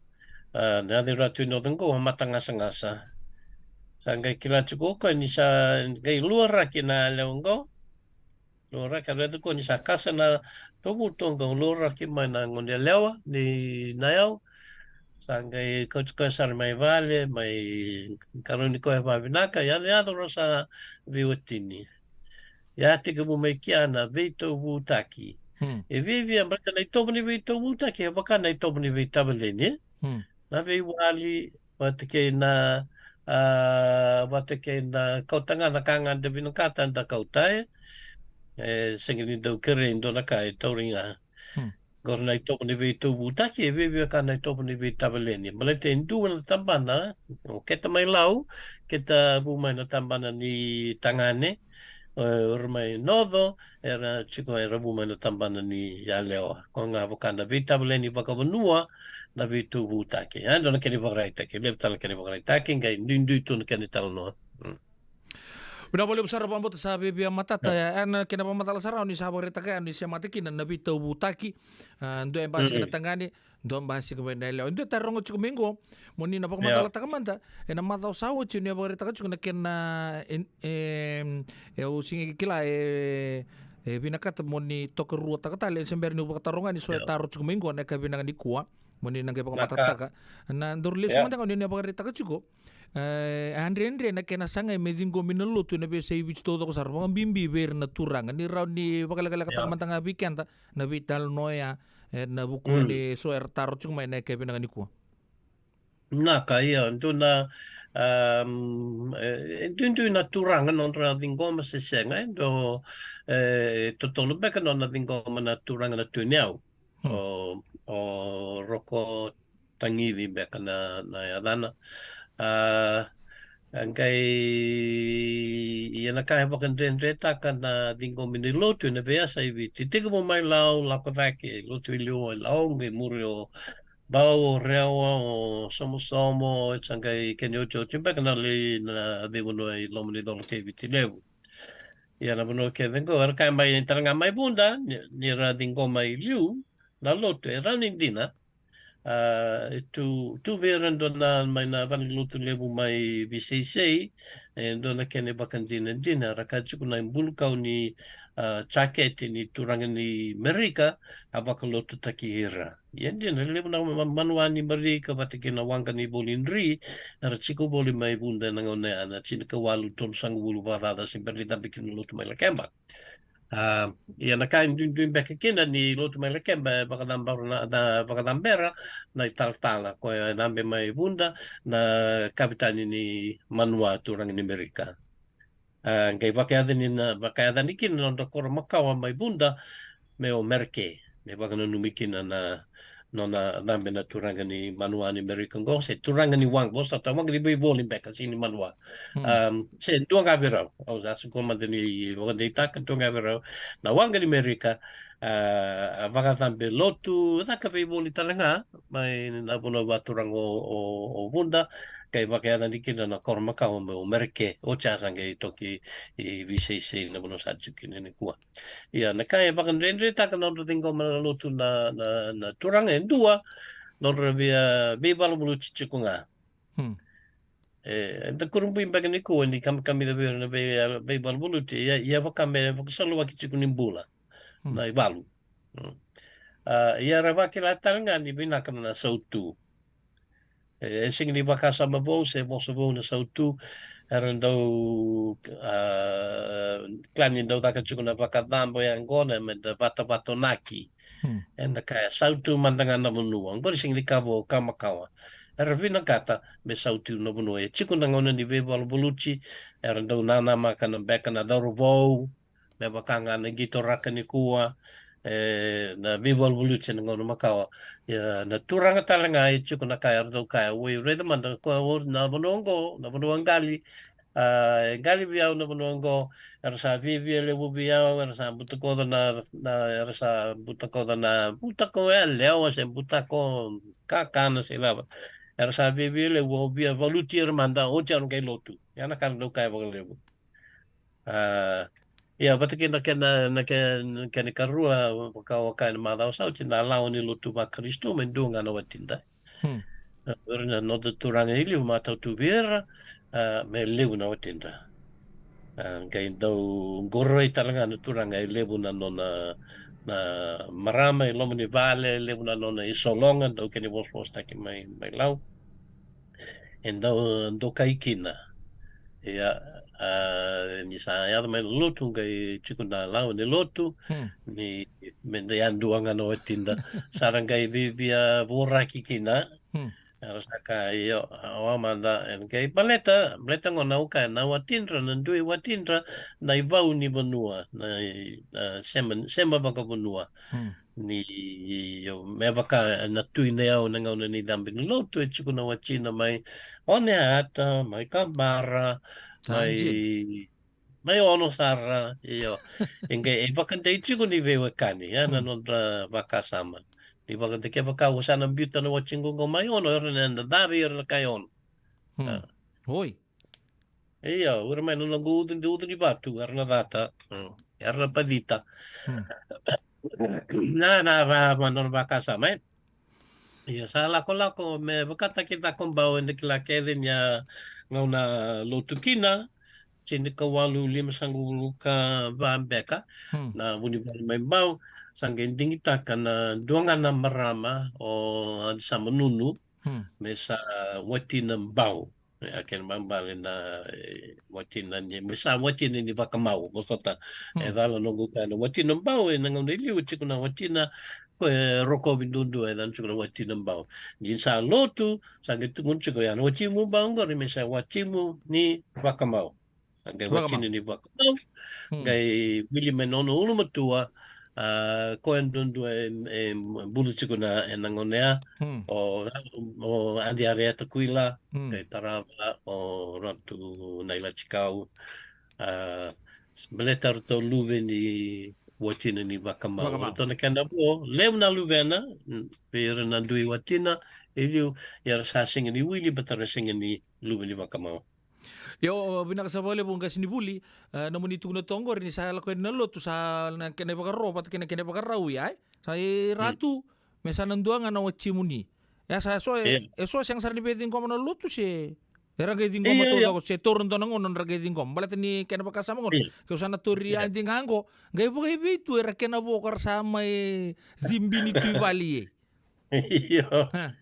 A, na yaca i Ra Tui Noco qo o Matagasagasa. Sa qai kila tiko o koya ni sa qai luaraki na yalewa oqo. Luaraki, a raica koya ni sa kasa na tovutu oqo, luaraki mai na gone yalewa ni na yau. Sa qai kauti koya sara mai vale, mai qarauni koya vakavinaka, yacoyaco ra sa veiwatini. Ia tekivu mai kea na veitauvutaki. Hmm. E viavia, baleta na itovo ni veitauvutaki e vaka na itovo ni veitavaleni, e? Hmm. Na veiwali, vata kei na, a, vata kei na kauta ga na ka ga da vinakata da kauta, e. E sega ni dau kerei dua na ka e tauri ga. Hmm. Qori na itovo ni veitauvutaki e viavia ka na itovo ni veitavaleni. Baleta e dua na tabana, o keta mai Lau, keta vu mai na tabana ni tagane, e, era mai Noco, era tiko era vu mai na tabana ni yalewa. Ko ga vaka na veitavaleni vakavanua, na veitauvutaki. E dua na kena ivakaraitaki, levu tale na kena ivakaraitaki, qai duidui tu na kena italanoa. Mm. Vinaka vakalevu sara, vakabauta sa viavia matata. E, na kena vakamacala sara, o ni sa vakaraitaka, o ni semata kina na veitauvutaki. A, dua e basika na tagane, dua basika mai na yalewa. E dua e taroga tiko mai qo, mo ni na vakamacalataka mada, ena macawa sa oti, o ni a vakaraitaka tiko na kena, e, e, e, au sega ni kila, e, e vinakata mo ni tokaruataka tale, se bera niu vakataroga ni so e taro tiko mai qo, na yakavi vinaka nikua, mo ni na qai vakamatatataka. Na daru lesu mada ga, o ni na vakaraitaka tiko. E, a dredre na kena sagai me ciqomi na lotu ena veiyasai Viti taucoko sara, vakabibi vei ira na turaga. Ni rawa ni vakalekalekataka mada ga vei keda na veitalanoa oya, e, na vuku ni so era taro tiko mai na yakavi vinaka nikua. Naka, ia, dua na, am, e, e duidui na turaga nodra ciqoma se sega, e, dua, e, totolo beka nona ciqoma na turaga na Tui Nayau. Hmm. O, o Roko Tagici beka na, na yacana. A, a qai, ia na ka e vakadredretaka na ciqomi ni lotu ena veiyasai Viti. Tekivu mai Lau, lako cake, lotu i liu i Lau, qai muri o Bau, o Rewa, o Somosomo, e sa qai kena iotioti beka na lai na veivanua i loma ni colo kei Viti Levu. Ia na vanua kece qo, era kaya mai tale ga mai Vuda, ni, ni ra ciqoma i liu na lotu, e rawa ni dina. A, e tu, tu vei ira dua na mai na vale ni lotu levu mai Viseisei, e dua na kena ivakadinadina, ra kaya tiko na ibulukau ni, a, jaketi ni turaga ni Merika, a vakalotutaki ira. Ia dina, levu na ma-, manua ni Merika vata kei na waqa ni Volidri, era tiko voli mai Vuda ena gauna ya, na tinikawalu tolusagavulu vakacaca se bera ni cabe kina na lotu mai Lakeba. A, ia na ka e duidui beka kina ni lotu mai Lakeba e vakacabera na, na, vakacabera na italatala, koya e cabe mai Vuda, na kavetani ni manua turaga ni Merika. A, qai vakayacani na, vakayacani kina na nodra koro makawa mai Vuda me o Mereke, me vakananumi kina na, nona cabe na turaga ni manua ni Merika qo, se turaga ni waqa, vosota, waqa ni veivoli beka, sega ni manua. Hmm. Am, se dua ga vei rau, au sa suka mada ni vakadeitaka, dua ga vei rau. Na waqa ni Merika, a, a vakacabe lotu, caka veivoli tale ga mai na vanua vakaturaga o, o, o Vuda, qai vakayacani kina na koro makawa me o Mereke, oti a sa qai toki i Viseisei na vanua sa tiko kina nikua. Ia, na ka e vakadredretaka na nodra ciqoma na lotu na, na, na turaga e dua, nodra via, veivaluvaluti tiko ga. Hmm. E, eda kurabui beka nikua ni kamikamica vei ira na vei, veivaluvaluti, ia, ia vaka me vakasolowaki tiko ni bula. Hmm. Na ivalu. Hmm. A, ia ra vakila tale ga ni vinaka na sautu. E, e sega ni vakasama vou se vosa vou na sautu, era dau, a, kila ni dau caka tiko na vakacabo yaqona me da vatavatonaki. Hmm. Eda kaya sautu mada ga na vanua. Qori sega ni ka vou, ka makawa. Era vinakata me sautu na vanua. E tiko na gauna ni veivaluvaluti, era dau nanamaka na beka na cauravou, me vaka ga na qito raka nikua, e, na veivaluvaluti ena gauna makawa. Ia, na turaga tale ga e tiko na ka era dau kaya, oi, raica mada, ko, o, na vanua oqo, na vanua qali, a, e qali vei au na vanua oqo, era sa viavia levu vei au, era sa butakoca na, na, era sa butakoca na, butako yalewa se butako kakana se cava. Era sa viavia levu, au via valuti ira mada, oti au na qai lotu. Ia na ka era dau kaya vakalevu. A, ia, vata kei na kena, na ke-, na kena ikarua, vaka au kaya na macawa sa oti, na lawa ni lotu vaKarisito me dua ga na watida. Hmm. A, o ira na noda turaga i liu, matau tu vei ira, a, me levu na watidra. A, qai dau qoroi tale ga na turaga e levu na nona, na marama e loma ni vale, e levu na nona isologa, dau kena ivosavosataki mai, mai Lau. E dau dokai kina. Ia, a, ni sa yaco mai na lotu qai tiko na lawa ni lotu, Hmm. ni me da yadua ga na watida. Sa ra qai vivia voraki kina. Hmm. Era sa kaya, io, a, wa mada, e qai baleta, baleta qo na uka, na watidra, na dui watidra, na ivau ni vanua, na, na sema, sema vakavanua. Hmm. Ni, io, me vaka na Tui Nayau na gauna ni cabe ni lotu, e tiko na watina mai Oneata, mai Kabara, mai, mai Ono sara, io. E qai, e vakadei tiko ni veiwekani, ya na Hmm. nodra vakasama. Ni vakadei kevaka o sa na biuta na watiqu qo mai Ono, era na, na cava era na kai Ono. Hmm. A. Oi. Io, ura mai na noqu ucu, ucu ni vatu, era na cata. Hmm. Era na pacita. Hmm. Na, na, va, va, nona vakasama, e. Ia sa lakolako me vakataki Cakobau, eda kila kece ni a gauna lotu kina, tinikawalu limasagavulu ka va beka, Hmm. na vunivalu mai Bau, sa qai digitaka na dua ga na marama o Adisama Nunu, Hmm. me sa watina Bau. A kena ibalebale na, e, watina ni, me sa watina ni vakamau, vosota. Hmm. E cala noqu kaya na watina Bau, e na gauna i liu e tiko na watina, ko e rokovi duadua, e cala tiko na watina Bau. Ni sa lotu, sa qai tukuna tiko ya na watimu Bau qori, me sa watimu ni vakamau. Sa qai Vakamau. watina ni vakamau. Hmm. Qai wili mai na nona ulumatua, a, koya duadua e, e bula tiko na, e na gauna ya, Hmm. o, o Adi Arieta Kuila, Hmm. qai tarava o Ratu Nailatikau, a, s-, baleta ratou luve ni watina ni vakamau. Vakamau. Ratou na kena vo, levu na luvena, mm, vei ira na dui watina, e liu, ia ra sa sega ni wili, baleta ra sega ni luve ni vakamau. Io, vinaka sara vakalevu qasenivuli, e, nomuni tukuna toka qori ni sa lako yani na lotu, sa na kena ivakaro, vata kei na kena ivakarau ya, e? Sa i Mm. Ratu, me sa na dua ga na watimuni. E sa, e so, e, Io. e so sega sara ni via ciqoma na lotu se, era qai ciqoma Io, io. taucoko, se taura dua na gauna nodra qai ciqoma. Baleta ni kena vakasama qo, Io. ke sa na tauri Io. Adi ga qo, qai vakaevei tu era kena vo ka ra sa mai cibi ni tu i vale e. Io. Ha.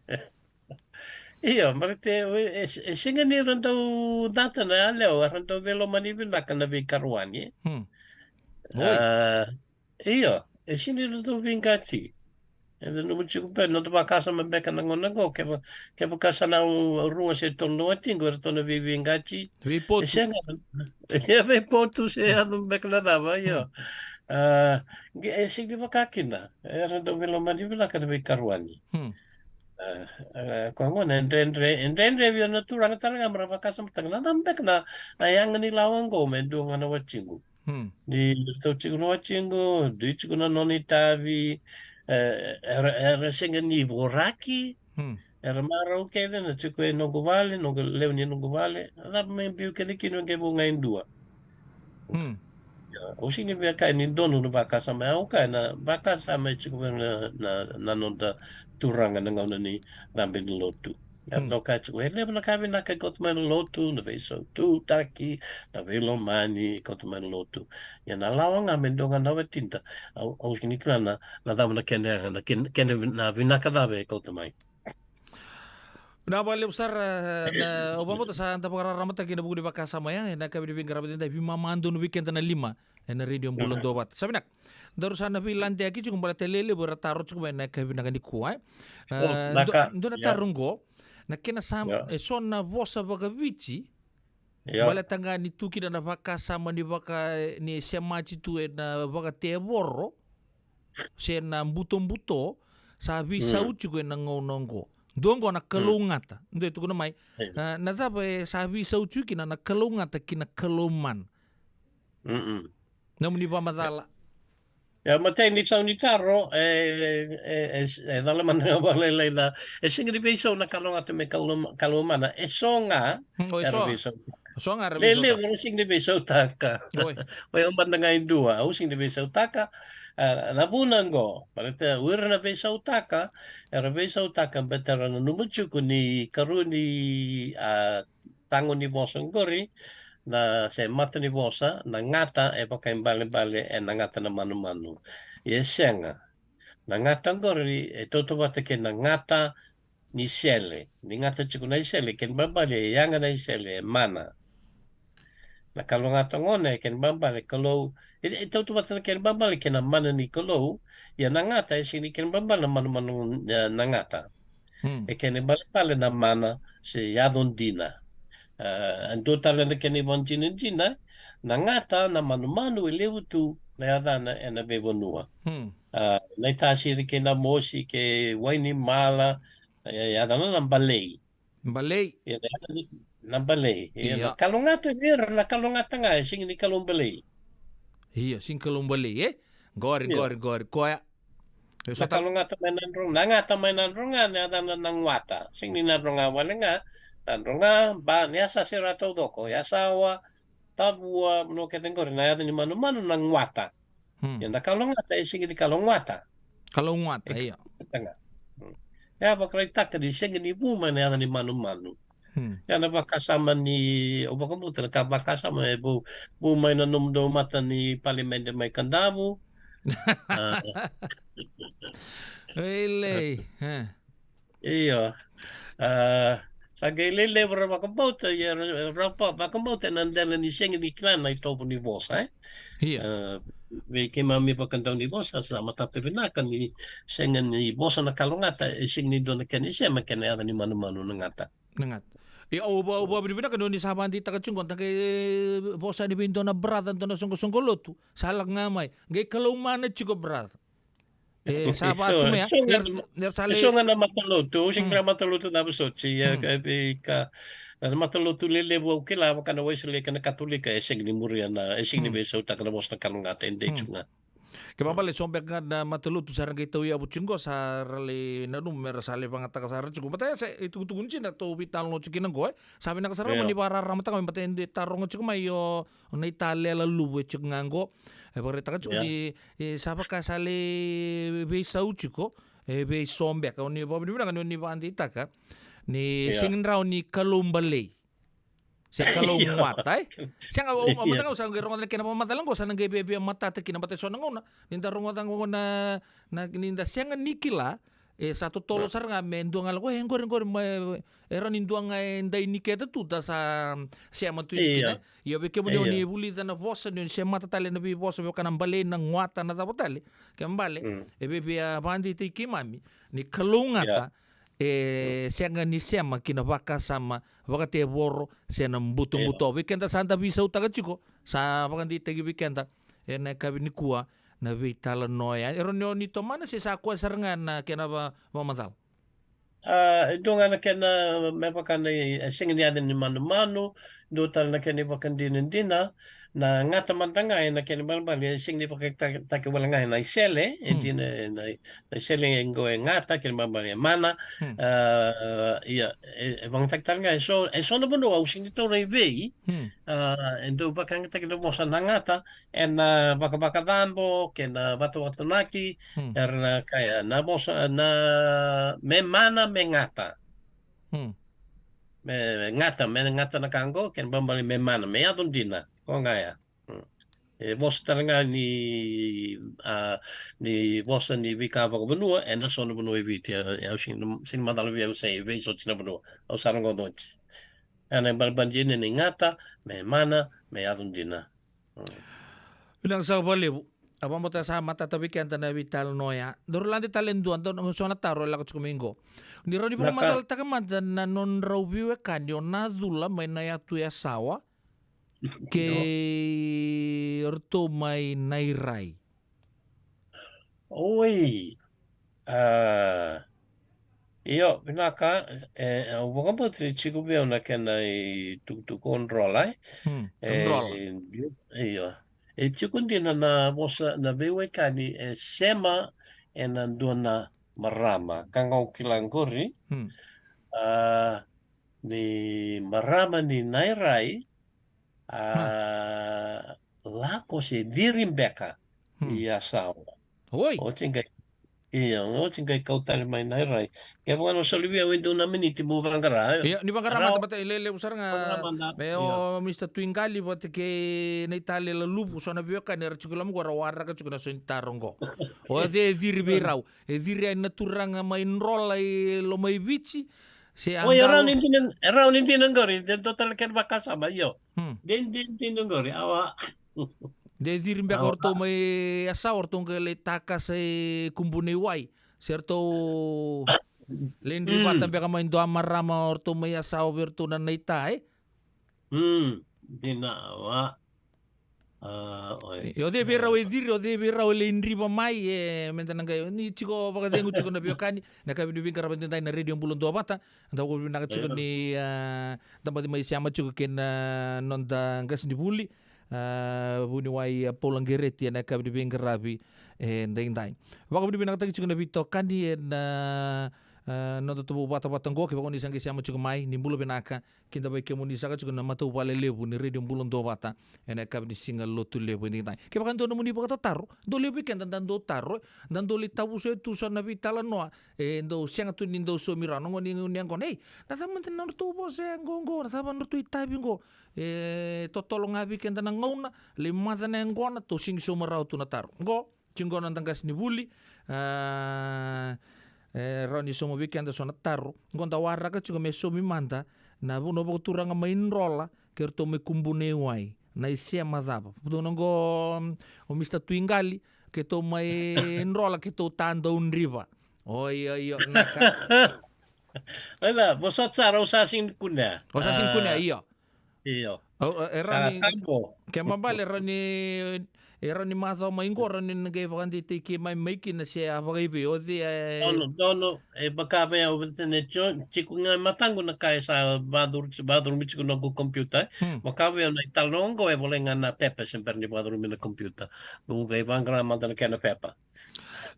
Io, baleta e, e, e sega ni ra dau cata na yalewa, era dau veilomani vinaka na veikaruani, e. Hmm. Oi. A, io, e sega ni ra dau veiqati. E nanuma tiko beka, noda vakasama beka na gauna qo, keva-, kevaka sa na u-, rua se tolu na watiqu, eratou na veiveiqati. Veipotu. E sega, e veipotu se yaco beka na cava, io. Hmm. A, qe-, e sega ni vaka kina, era dau veilomani vinaka na veikaruani. Hmm. A, a, koya gona e dredre, e dredre vei ira na turaga tale ga me ra vakasamataka na cava beka na, na yaga ni lawa qo me dua ga na watiqu. Hmm. Ni ratou tiko na watiqu, dui tiko na nona itavi, e, era, era sega ni voraki, Hmm. era marau kece na tiko e noqu vale, noqu lewe ni noqu vale, a cava me biu kece kina qai vo ga e dua. Hmm. Ia, au sega ni via kaya ni donu na vakasama, au kaya na vakasama e tiko vei na, na, na noda turaga na gauna ni cabe ni lotu. Ia, Hmm. dau kaya tiko, e levu na ka vinaka e kauta mai na lotu, na veisaututaki, na veilomani e kauta mai na lotu. Ia na lawa ga me dua ga na watida, au, au sega ni kila na, na cava na kena yaga, na ken-, kena vin-, na vinaka cava e kauta mai. Vinaka vakalevu sara, na, au vakabauta sa da vakararamataki ena vuku ni vakasama ya, ena yakavi ni veiqaravi edaidai, veimama donu vei keda na lima ena Radio Bula Duavata. Sa vinaka. Daru sa na veiladeyaki tiko baleta e levu era taro tiko mai ena yakavi vinaka nikua, e. Oh, e, na do-, ka-, dua na ia. Taro qo, na kena sa, Ia. e so na vosa vakaviti, Ia. baleta ga ni tu kina na vakasama ni vaka, ni semati tu ena vakatevoro, se na butobuto, sa veisau Mm. tiko ena gauna oqo. Dua oqo na Mm. kalougata. Dua e tukuna mai, Ia. a, na cava e sa veisau tiko kina na kalougata ki na kaloumana. Mm-mm. Nomuni vakamacala. Ia, matai ni sau ni taro, e, e, e, e cala mada ga vakalailai na, e sega ni veisau na kalougata me kalou-, kaloumana, e so ga, Mm, o, e era so. veisau. So ga era Lele, veisautaka. Era sega ni veisautaka. Oi. O yau mada ga e dua, au sega ni veisautaka. A, na vuna qo, baleta o ira na veisautaka, era veisautaka, baleta era nanuma tiko ni karua ni, a, tago ni vosa qori, na se mata ni vosa, na gata e vakaibalebale e na gata na manumanu. Ia e sega. Na gata qori e tautauvata kei na gata ni sele. Ni gata tiko na isele, kena ibalebale e yaga na isele, e mana. Na kalougata gona e kena ibalebale Kalou, e, e tautauvata na kena ibalebale kei na mana ni Kalou, ia na gata e sega ni kena ibalebale na manumanu, e, na gata. Hmm. E kena ibalebale na mana se yaco dina. E, e dua tale na kena ivakadinadina, na gata, na manumanu e levu tu na yacana e na veivanua. Hmm. A, na iTasiri kei na Mosi kei Wainimala, e, yacana na Balei. Balei. Ia, na yacana ni, na Balei. Ia, na, ia, kalougata vei ira, na kalougata ga, e sega ni Kalou Balei. Ia, sega ni Kalou Balei, e? Qori, ia, qori, qori, koya. E, na so ta- kalougata mai Nadroga, na gata mai Nadroga, na yacana na Guata. Sega ni Nadroga wale ga, Nadroga, ba, ni yasa sara taucoko, Yasawa, Tavua, no kece qori, na yaca ni manumanu na Guata. Hmm. Ia na kalougata e sega ni Kalougata. Kalougata, e, ia. Kalougata. Hmm. E a vakaraitaka ni sega ni vu mai na yaca ni manumanu. Hmm. Ia na vakasama ni, au vakabauta na ka vakasama e vu, vu mai na nomudou mata ni palimede mai Kadavu. A. Ei, lei. E. Io. A, sa qai lelevu ra vakabauta, ia ra, ra va-, vakabauta e na dela ni sega ni kila na itovo ni vosa, e? Ia. A, vei keimami vakadau ni vosa, sa matata vinaka ni sega ni vosa na kalougata, e sega ni dua na kena isema kei na yaca ni manumanu na gata. Na gata. Ia, au va-, au vakavinavinaka ni o ni sa vakadeitaka tiko qo, da qai vosa yani vei dua na brother, dua na soqosoqo lotu, sa lako ga mai. Qai Kalou mana tiko, brother. E, sa vaka tu mai, e, so ga, e, na, e so ga na matalotu, au sega ni, mm, kila matalotu cava soti, ia, mm, ka vei ka, na matalotu lelevu au kila, vaka na Wesele kei na Katolika, e sega ni muria na, e sega ni, mm, veisautaka na vosa na kalougata, e dei, mm, tu ga. Kena ibalebale so beka ga na matalotu sa ra qai tauyavu tiko qo, sa ra lai nanuma me ra sa lai vagataka sara tiko. Baleta e se itukutuku ni dina tou veitalanoa tiko kina qo, e. Sa vinaka sara, io, ga ni vakararamataka mai, baleta e dua e taroga tiko mai, o, o Naitalela Luvu e tiko ga qo. E vakaraitaka tiko, ia, ni, e, sa vaka sa lai veisau tiko, e, vei so beka, o ni vakavinavinaka ni o ni vakadeitaka ni, ia, sega ni rawa ni Kalou Balei se Kalou, ia, Guata, e? Sega, au, au, ia, mataka, au sa qai rogoca na kena vakamacala qo, sa na qai viavia matata kina, baleta e so na gauna ni da rogoca qo na, na, ni da sega ni kila, e sa totolo, ia, sara ga me dua ga lako, e, qori, qori, ma, e rawa ni dua ga e dai ni keda tu da sa sema tu, ia, kina. Ia vei kemuni, ia, o ni vulica na vosa, ni o ni semata tale na veivosa, vei vaka na Balei, na Guata, na cava tale. Kena ibalebale, mm, e viavia vakadeitaki keimami ni Kalougata, ia, e, mm, sega ni sema ki na vakasama vakatevoro se na butobuto. Ia. Vei keda sa da veisautaka tiko, sa vakadeitaki vei keda e na yakavi nikua na veitalanoa ya. E rawa ni o ni tomana se sa koya sara ga na kena va-, vakamacala? A, e dua ga na kena, me vaka na i-, e sega ni yaca ni manumanu, dua tale na kena ivakadinadina, na gata mada ga e na kena ibalebale, e sega ni vakatakitaki wale ga e na isele, e, hmm, dina, e na, na isele e qo e gata, kena ibalebale e mana. Hmm. A, ia, e, e vakatakitaki tale ga e so, e so na vanua, au sega ni taura i vei, hmm, a, e dau vakayagataki na vosa na gata e na vakavakacabo kei na vatavatanaki, hmm, era na kaya na vosa na me mana, me gata. Hmm. Me gata, me gata na ka qo, kena ibalebale me mana, me yaco dina. Ko ga ya. Hmm. E vosa tale ga ni, a, ni vosa ni veika vakavanua e na so na vanua i Viti, e, e, au sega ni, sega ni macala vei au se i vei soti na vanua. Au sa rogoca oti. E na ibalebale dina ni gata, me mana, me yaco dina. Vinaka saka vakalevu. A, vakabauta sa matata vei keda na veitalanoa ya. Daru lade tale e dua, dua na so na taro e lako tiko mai qo. Ni rawa ni, vinaka, vakamacalataka mada na nodrau veiwekani o Nacula mai na yatu Yasawa kei ratou mai Nairai. Oi. A, io, vinaka, e, au vakabauta ni tiko vei au na kena itukutuku o Drola, e? Hmm, e, Drola. Io, e tiko dina na vosa, na veiwekani e sema e na dua na marama. Ka ga au kila qori, hmm, a, ni marama ni Nairai, a, ha, lako se ciri beka, hmm, i Yasawa. Oi. Oti qai, Io, oti qai kau tale mai na irai. Ke vaka na soli vei au e dua na miniti mo vaqara. Io, ni vaqara mada, baleta e lelevu sara ga. Vaqara mada. Me o Mister Tuiqali vata kei na itale Laluvu, so na veiwekani era tiko loma qo, ra waraka tiko na so ni taro qo. O cei e ciri vei rau? E ciri yani na turaga mai Drola i Lomaiviti? Se a... Oi, e rawa ni dina, e rawa ni dina qori, de dua tale kena vakasama, io. Hmm. De, de, de dina qori, awa. De ciri beka o ratou mai Yasawa, o ratou qai lai takasa e Kubu na iwai. Se ratou lai dri vata beka mai dua marama o ratou mai Yasawa vei ratou na naita, e? Hmm, dina, awa. A, oi. E, o cei vei rau e ciri, o cei vei rau e lai driva mai, e, meda na qai, ni tiko vakacegu tiko na veiwekani, na ka vinaka ni veiqaravi edaidai na Radio Bula Duavata, da vakavinavinaka tiko ni, a, da baci mai sema tiko kei na noda qasenivuli, a, vuniwai, a, Paula Qereti, ena yakavi ni veiqaravi edaidai. Vakavinavinakataki tiko na veitokani ena, a, noda tubu vatavata qo, kevaka ni sa qai sema tiko mai, ni bula vinaka, kidavaki kemuni saka tiko na matavuvale levu ni Radio Bula Duavata, ena yakavi ni siga Lotulevu edaidai. Kevaka dua nomuni vakatataro, dou levu vei keda da dau taro, da dau lai tavuso e tu so na veitalanoa, e dau sega tu ni dau saumi rawa na gone ni yaqona. Ei, na cava mada na nodratou vosa yaqo qo, na cava na nodratou itavi qo? E totolo ga vei keda na gauna, lai maca na yaqona, tou sega ni sauma rawa tu na taro. Qo, tiko qo na noda qasenivuli, a, e rawa ni sauma vei keda so na taro. Qo da waraka tiko me saumi mada na vanua vakaturaga mai Drola kei ratou mai Kubu na iwai, na isema cava? Vuna qo, o Mister Tuiqali, keitou mai Drola, keitou ta dau driva. Oi, oi, oi, na ka. Oi, vosota sara, au sa sega ni kunea. O sa sega ni kunea, io. Io. Au, e, e rawa ni, ke mabale, e rawa ni, e rawa ni macawa mai qo, rawa ni na qai vakadeitaki mai, mai kina se a vakaivei, o cei, e. Dono, dono, e vaka vei au, vei tene tio, tiko ga e mataqu na ka e sa vacuru, vacurumi tiko noqu computer. Hmm. Vaka vei au na italanoa qo, e volai ga na pepa, se bera ni vacurumi na computer. Au qai vaqara mada na kena pepa.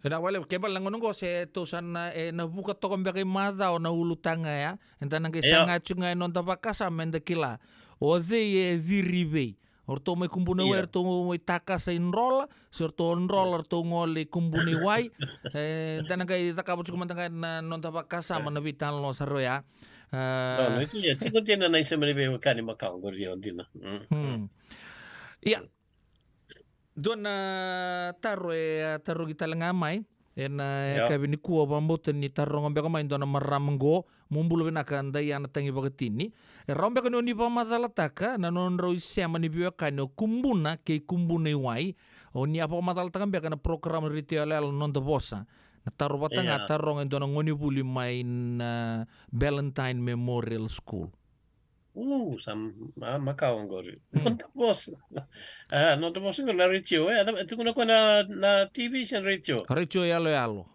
E na wale, ke bale na gauna qo se tou sa na, e, na vuka toka beka i macawa na ulutaga ya. Eda na qai saga tiko ga e noda vakasama, eda kila o cei e ciri vei. O ratou mai Kubu na iwai, ratou mai takasa i Drola, se ratou o Drola, ratou gole i Kubu na iwai. E, eda na qai cakava tiko mada ga na noda vakasama, na veitalanoa sara oya. A. Ia, tiko dina na isema ni veiwekani makawa qori, io, dina. Mm. Hmm. Ia. Dua na taro e a tarogi tale ga mai ena yakavi nikua, au vakabauta ni taroga beka mai dua na marama qo. Mo bula vinaka Daiana Tagivakatini. E rawa beka ni o ni vakamacalataka na nodrau isema ni veiwekani o Kubuna kei Kubu na iwai? O ni a vakamacalataka beka na porokaramu retio yaloyalo Noda Vosa? Na taro vata ga, taroga e dua na gonevuli mai na Ballantyne Memorial School. U, sa ma-, makawa qori. Hmm. Noda Vosa. A, Noda Vosa qori na retio, e, e tukuna ko na, na T V se na retio? Retio yaloyalo.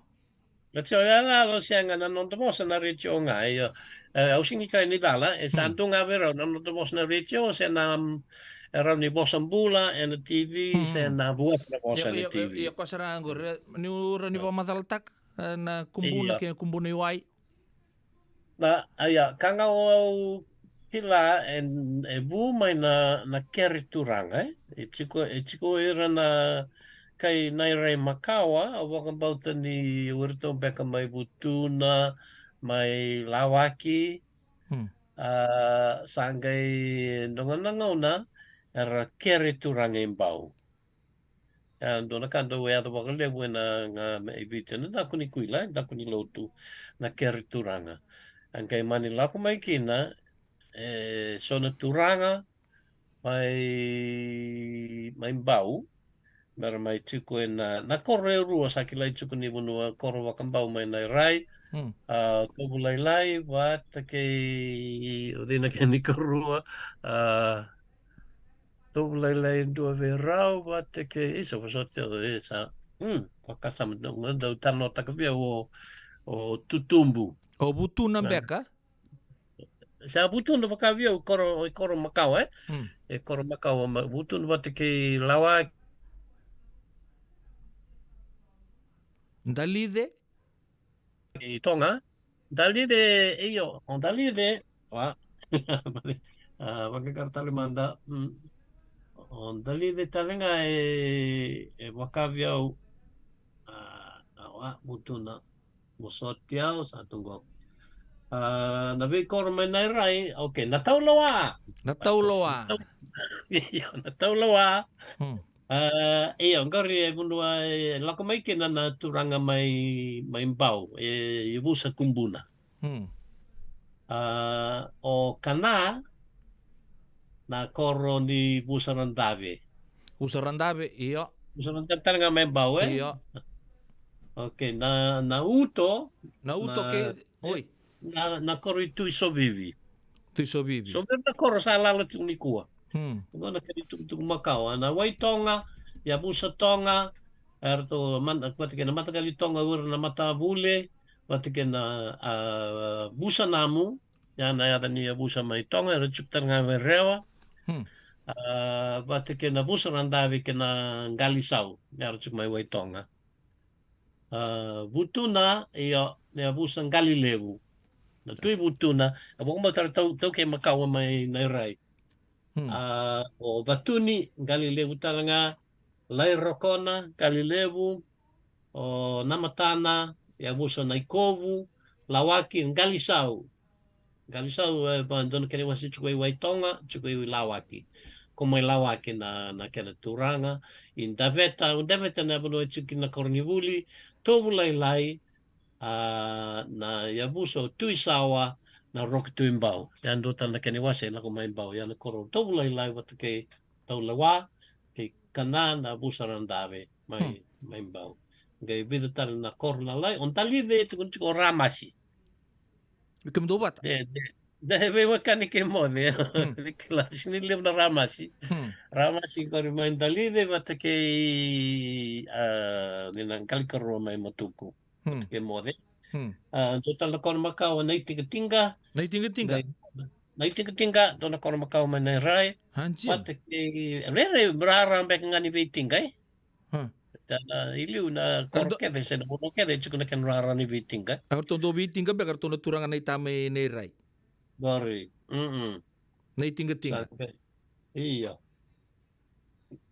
Retio yaloyalo, sega, na Noda Vosa na retio ga, io. E, au sega ni kaya ni cala, e sa tu ga vei rau na Noda Vosa na retio, se na, mm, e rau ni vosa bula ena T V, se na vuata na vosa ena T V. Io, io, io, ko sara qori, ni rau ni vakamacalataka, e, na Kubuna kei Kubu na iwai. Na, a, ia, ka ga au kila, e, e vu mai na, na kere turaga, e? E tiko, e tiko ira na kai Nairai makawa, au vakabauta ni o iratou beka mai Vutuna, mai Lawaki, a, sa qai dua ga na gauna era kere turaga i Bau. E dua na ka dau yaco vakalevu ena ga mai Viti, na daku ni kuila, daku ni lotu, na kere turaga. A qai mani lako mai kina, e, so na turaga mai, mai Bau, mera mai tiko ena, na koro e rua sa kilai tiko ni vanua, koro vakabau mai Nairai, a, Tovulailai vata kei, o cei na kena ikarua, a, Tovulailai e dua vei rau vata kei, isa, vosota, isa. Hmm, vakasama, dau, dau talanoataka vei au o, o Tutubu. O Vutuna beka? Sa Vutuna vaka vei au, koro, koro makawa, e? Hmm. E koro makawa, ma, Vutuna vata kei Lawa. Dalice? I Toga. Dalice, io, o Dalice. Wa. A, vakakara tale mada. Mm. O Dalice tale ga e, e vaka vei au. A, a, A, Vutuna. Vosoti au, sa tu qo. A, na veikoro mai Nairai, okay, na Tauloa. Na Tauloa. Io, na Tauloa. Hmm. A, io, qori e vanua e lako mai kina na turaga mai, mai Bau, e, e Vusa Kubuna. Hmm. A, o Kana, na koro ni Vusa Radave. Vusa Radave, io. Vusa Radave tale ga mai Bau, e? Io. Okay, na, na Uto. Na Uto na, ke, oi. Na, na koro i Tui Sovivi. Tui Sovivi. Sovivi na koro sa lala tu nikua. Hmm. Qo na kena itukutuku makawa. Na Waitoga, Yavusa Toga, eratou, man-, vata kei na Matakali Toga, o ira na matavule, vata kei na, a, Vusa Namu, ya na yaca ni yavusa mai Toga, era tiko tale ga mai Rewa. Hmm. A, vata kei na Vusa Radave kei na Qalisau, era tiko mai Waitoga. A, Vutuna, io, na yavusa Qalilevu. Na Tui Vutuna, a vakabauta era tau, taukei makawa mai Nairai. Hmm. A, o Vatuni, Qalilevu tale ga, Lairokona, Qalilevu, o Namatana, yavusa Naikovu, Lawaki, Qalisau. Qalisau, e, va, dua na kena iwase tiko i Waitoga, tiko i Lawaki. Ko mai Lawaki na, na kena turaga. I Daveta, o Daveta na vanua e tiko kina na koronivuli, Tovulailai, a, na yavusa o Tuisawa, na Roki Tuibau. Ya dua tale na kena iwase e lako mai Bau, ya na koro Tovulailai vata kei Tauloa, kei Kana na Vusa Radave mai, hmm, mai Bau. Qai vica tale na koro lalai, o Dalive e tukuni tiko o Ramasi. Kemudou vata? De, de, de, veiwekani kei Moce. Hmm. Ni kila, sega ni levu na Ramasi. Hmm. Ramasi qori mai Dalive vata kei, a, ni na qali karua mai Matuku. Hmm. Vata kei Moce. Hmm. A, dua tale na koro makawa Naitigatiga. Naitigatiga? Nai-, Naitigatiga, dua na koro makawa mai Nairai. A, dina. Vata kei, rairai, rara beka ga ni veitiqa, e? Hmm. Tana i liu na koro kece, se na vanua kece, e tiko na kena rara ni veitiqa. A, ratou dau veitiqa beka, ratou na turaga naita mai Nairai. Qori. Mm-mm. Naitigatiga. Sa, io.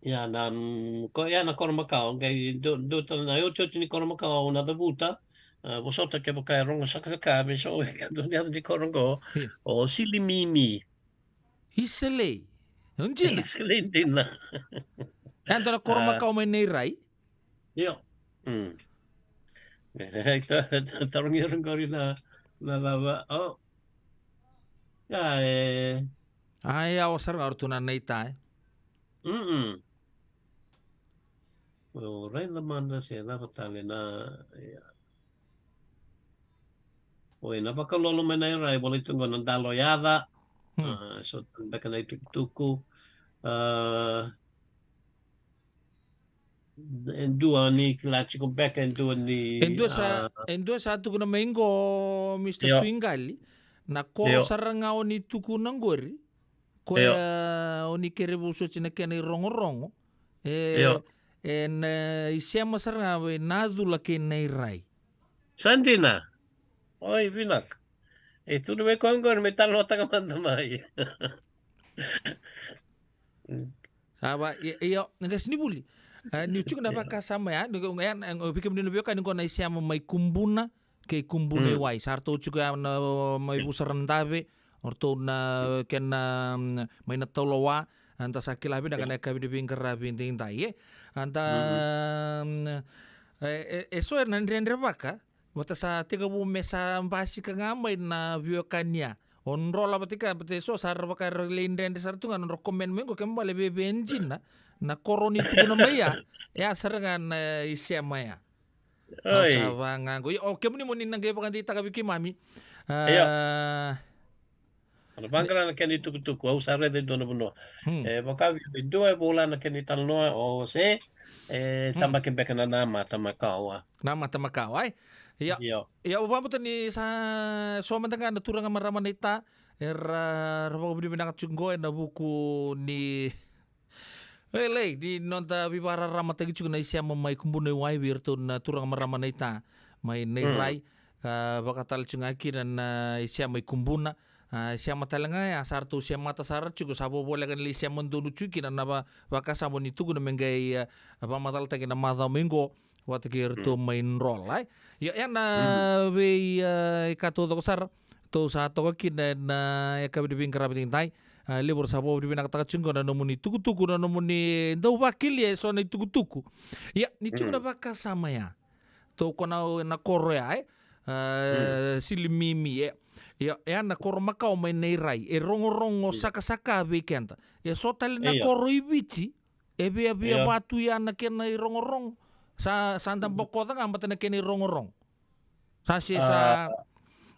Ia na, mm, ko, ia na koro makawa, qai dua, dua tale na iotioti ni koro makawa au na cavuta, a, vosota kevaka e rogo sakasaka, me so, e dua na yaca ni koro qo, io, o Silimimi. Iselei. O dina. Iselei dina. E dua na koro makawa mai Nairai. Io. Mm. E, ta-, ta-, tarogi ira qori na, na cava. O. Ia, e. A, ia, o sara ga o ratou na naita, e. Mm-mm. O raica mada se cava tale na, ia. Oi, na vakalolo mai Nairai, volai tu qo na Daloyaca. Hmm. A, so beka na itukutuku. A, e dua ni kila tiko beka, e dua ni, e dua sa, a, e dua sa tukuna mai qo, Mister Io. Tuiqali, na koro Io. Sara ga o ni tukuna qori, koya Io. O ni kere vosoti na kena irogorogo, e, Io. E na isema sara ga vei Nacula kei Nairai. Sa dina. Oi, vinaka. E tukuna mai koya qori me talanoataka mada mai. Sa va, i-, io, na qasenivuli. A, niu tiko na vakasama ya, ni, ya, na, vei kemuni na veiwekani qo na isema mai Kubuna kei Kubuna i Wai. Sa ratou tiko ya na, mai Vusa Radave, o ratou na, kena, mm, mai na Tauloa, eda sa kila vinaka na yakavi ni veiqaravi edaidai, e. Eda, mm, e, e, e so era na dredrevaka, vata sa tekivu me sa basika ga mai na veiwekani ya. O dro la vata kei, vata e so sa ra vaka era lai dredre sara tu ga na nodra comment mai qo, kena ibalebale e dina, na koro ni tukuna mai ya, e a sara ga na isema ya. Au Oi. Sa vaqo. Io, o kemuni mo ni na qai vakadeitaka vei keimami. Io. A, na vaqara na kena itukutuku, au sa raica e dua na vanua. Hmm. E, vaka vei, e dua e vola na kena italanoa, o se, e, hmm, tabaki beka na namata makawa. Namata makawa, ai? Io. Io. Io, au vakabauta ni sa so mada ga na turaga marama naita, era, ra vakavinavinaka tiko qo ena vuku ni E, lai, ni noda veivakararamataki tiko na isema mai Kubuna i Wai vei iratou na turaga marama naita mai Nairai. Mm. Ka vaka tale tiko ga kina na isema i Kubuna. A, isema tale ga ya, sa ratou semata sara tiko, sa vovoleka ni lai sema donu tiko kina na va-, vakasama ni tukuna me qai, a, vakamacalataki na macawa mai qo. vata kei iratou mai Drola, e. Ia, ena vei, e, ika taucoko sara tou sa toka kina ena, e, yakavi ni veiqaravi edaidai. A, levu era sa vakavinavinakataka tiko qo na nomuni tukutuku, na nomuni dau vakilia eso na itukutuku. Ia, ni tiko na vakasama ya. Tou ko na, na koro ya, e? A, Silimimi, e. Ia, e na koro makawa mai Nairai, e rogorogo sakasaka vei keda. E so tale na koro i Viti, e viavia vatu ya na kena irogorogo. Sa, sa da bokoca ga baleta na kena irogorogo. Sa se, sa,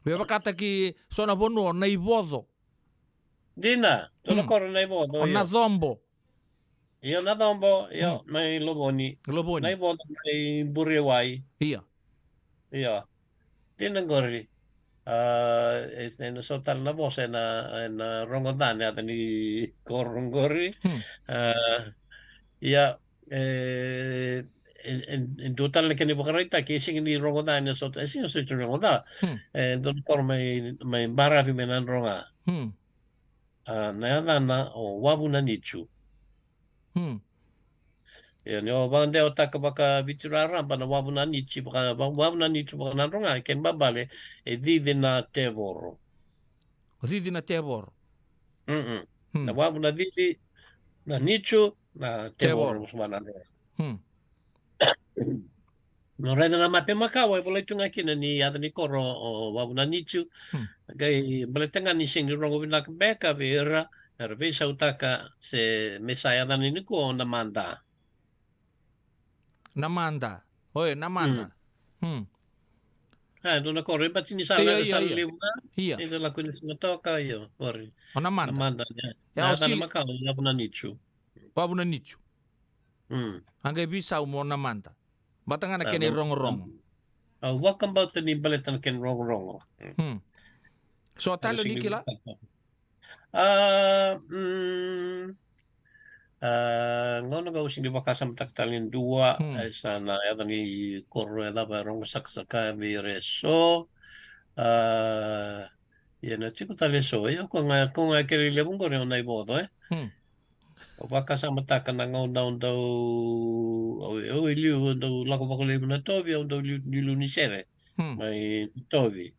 me vakataki so na vanua, Naivoco. Dina, dua na koro Naivoco, o io. Nacobo. Io, Nacobo, io, mai Lovoni. Lovoni. Naivoco mai Buriwai. Io. Io. Dina qori. A, e, e na so tale na vosa ena, ena rogoca na yaca ni koro qori. A, ia, e, e, e, e dua tale na kena ivakaraitaki, e sega ni rogoca ena so, e sega soti ni rogoca. E dua na koro mai, mai Baravi mai Nadroga. A, na yacana o Wavunanicu. Ia, ni o vakadewataka vakaviti raraba na Wavunanicu, vaka, va, Wavunanicu vakanadroga, kena ibalebale, e cici na tevoro. O cici na tevoro. Na Wavu na cici, na Nicu, na tevoro. Tevoro. Musu vakanadroga. No raica na mape makawa e volai tu ga kina ni yaca ni koro o Wavunanicu. Qai baleta ga ni sega ni rogo vinaka beka vei ira era veisautaka se me sa yacana nikua o Namada. Namada. Oi, Namada. A, dua na koro e bati ni sa lako, sa levu ga. Ia. Ni sa lako ni sa toka, io, kori. O Namada. Namada, ia. Ia, na o yacana makawa o Wavunanicu. Wavunanicu. A qai veisau mo Namada. Bata ga na kena irogorogo. Au vakabauta ni baleta na kena rogorogo. So tale ni kila? A, mm, a, gauna ga au sega ni vakasamataka tale ni dua, e sa na yaca ni koro e cava e rogo sakasaka vei ira eso. A, ia na tiko tale eso, ia ko ga, ko ga kere levu qori o Naivoco, e. Au vakasamataka na gauna au dau, au, au i liu, au dau lako vakalevu Natovi, au dau liu, liuliu ni sere mai Natovi.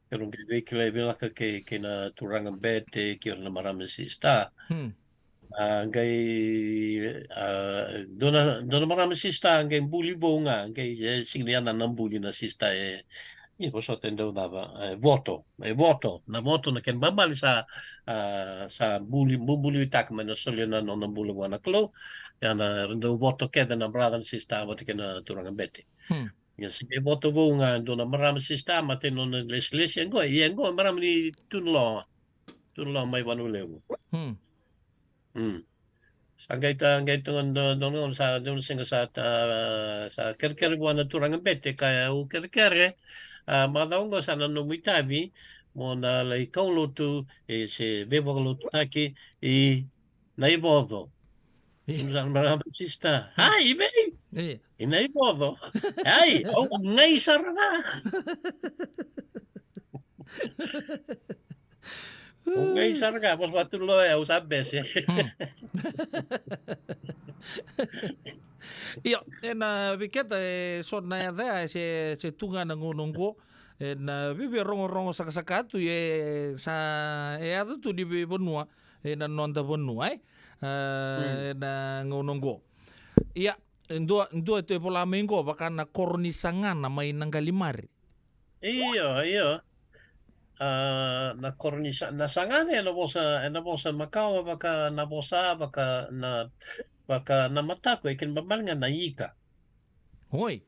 Keirau qai veikilai vinaka kei, kei na turaga bete, kei ira na marama sista. A, qai, a, dua na, dua na marama sista, qai buli vou ga, qai, e, sega ni yacana na buli na sista, e, e vosota e dau cava, e, Voto, e Voto, na Voto na kena ibalebale sa, a, sa buli, bubuliwitaka mai na solia na nona bula vua na Kalou, ia na dau Voto kece na brother na sista vata kei na turaga bete. Ia se qai Voto vou ga e dua na marama sista, matai nona lesilesi, e qo, ia e qo, marama ni Tunaloa, Tunaloa mai Vanua Levu. Sa qai ta, qai tu ga dua, dua na gauna sa, dua na siga sa ta, sa kerekere vua na turaga bete, kaya au kerekere, a, macawa oqo sa na nomu itavi, mo na lai kaulotu, e se veivakalotutaki, i Naivoco. Sa na marama sista. Ai, i vei? I Naivoco. Ai, au qai sara ga. Au qai sara ga, mas vatu loa, au sa bese. Io, ena vei keda e so na yaca, e se, se tu ga na gauna oqo. Ena viavia rogorogo sakasaka tu, e sa, e yaca tu ni veivanua ena noda vanua, e. A, ena gauna oqo. Ia, e dua, dua tu e vola mai oqo, vaka na koro ni Sagana mai Naqalimari. Io, io. A, na koro ni Sa-, na Sagana, ena vosa, ena vosa makawa, vaka na vosa, vaka na, vaka na mataku, e kena ibalebale ga na ika. Oi.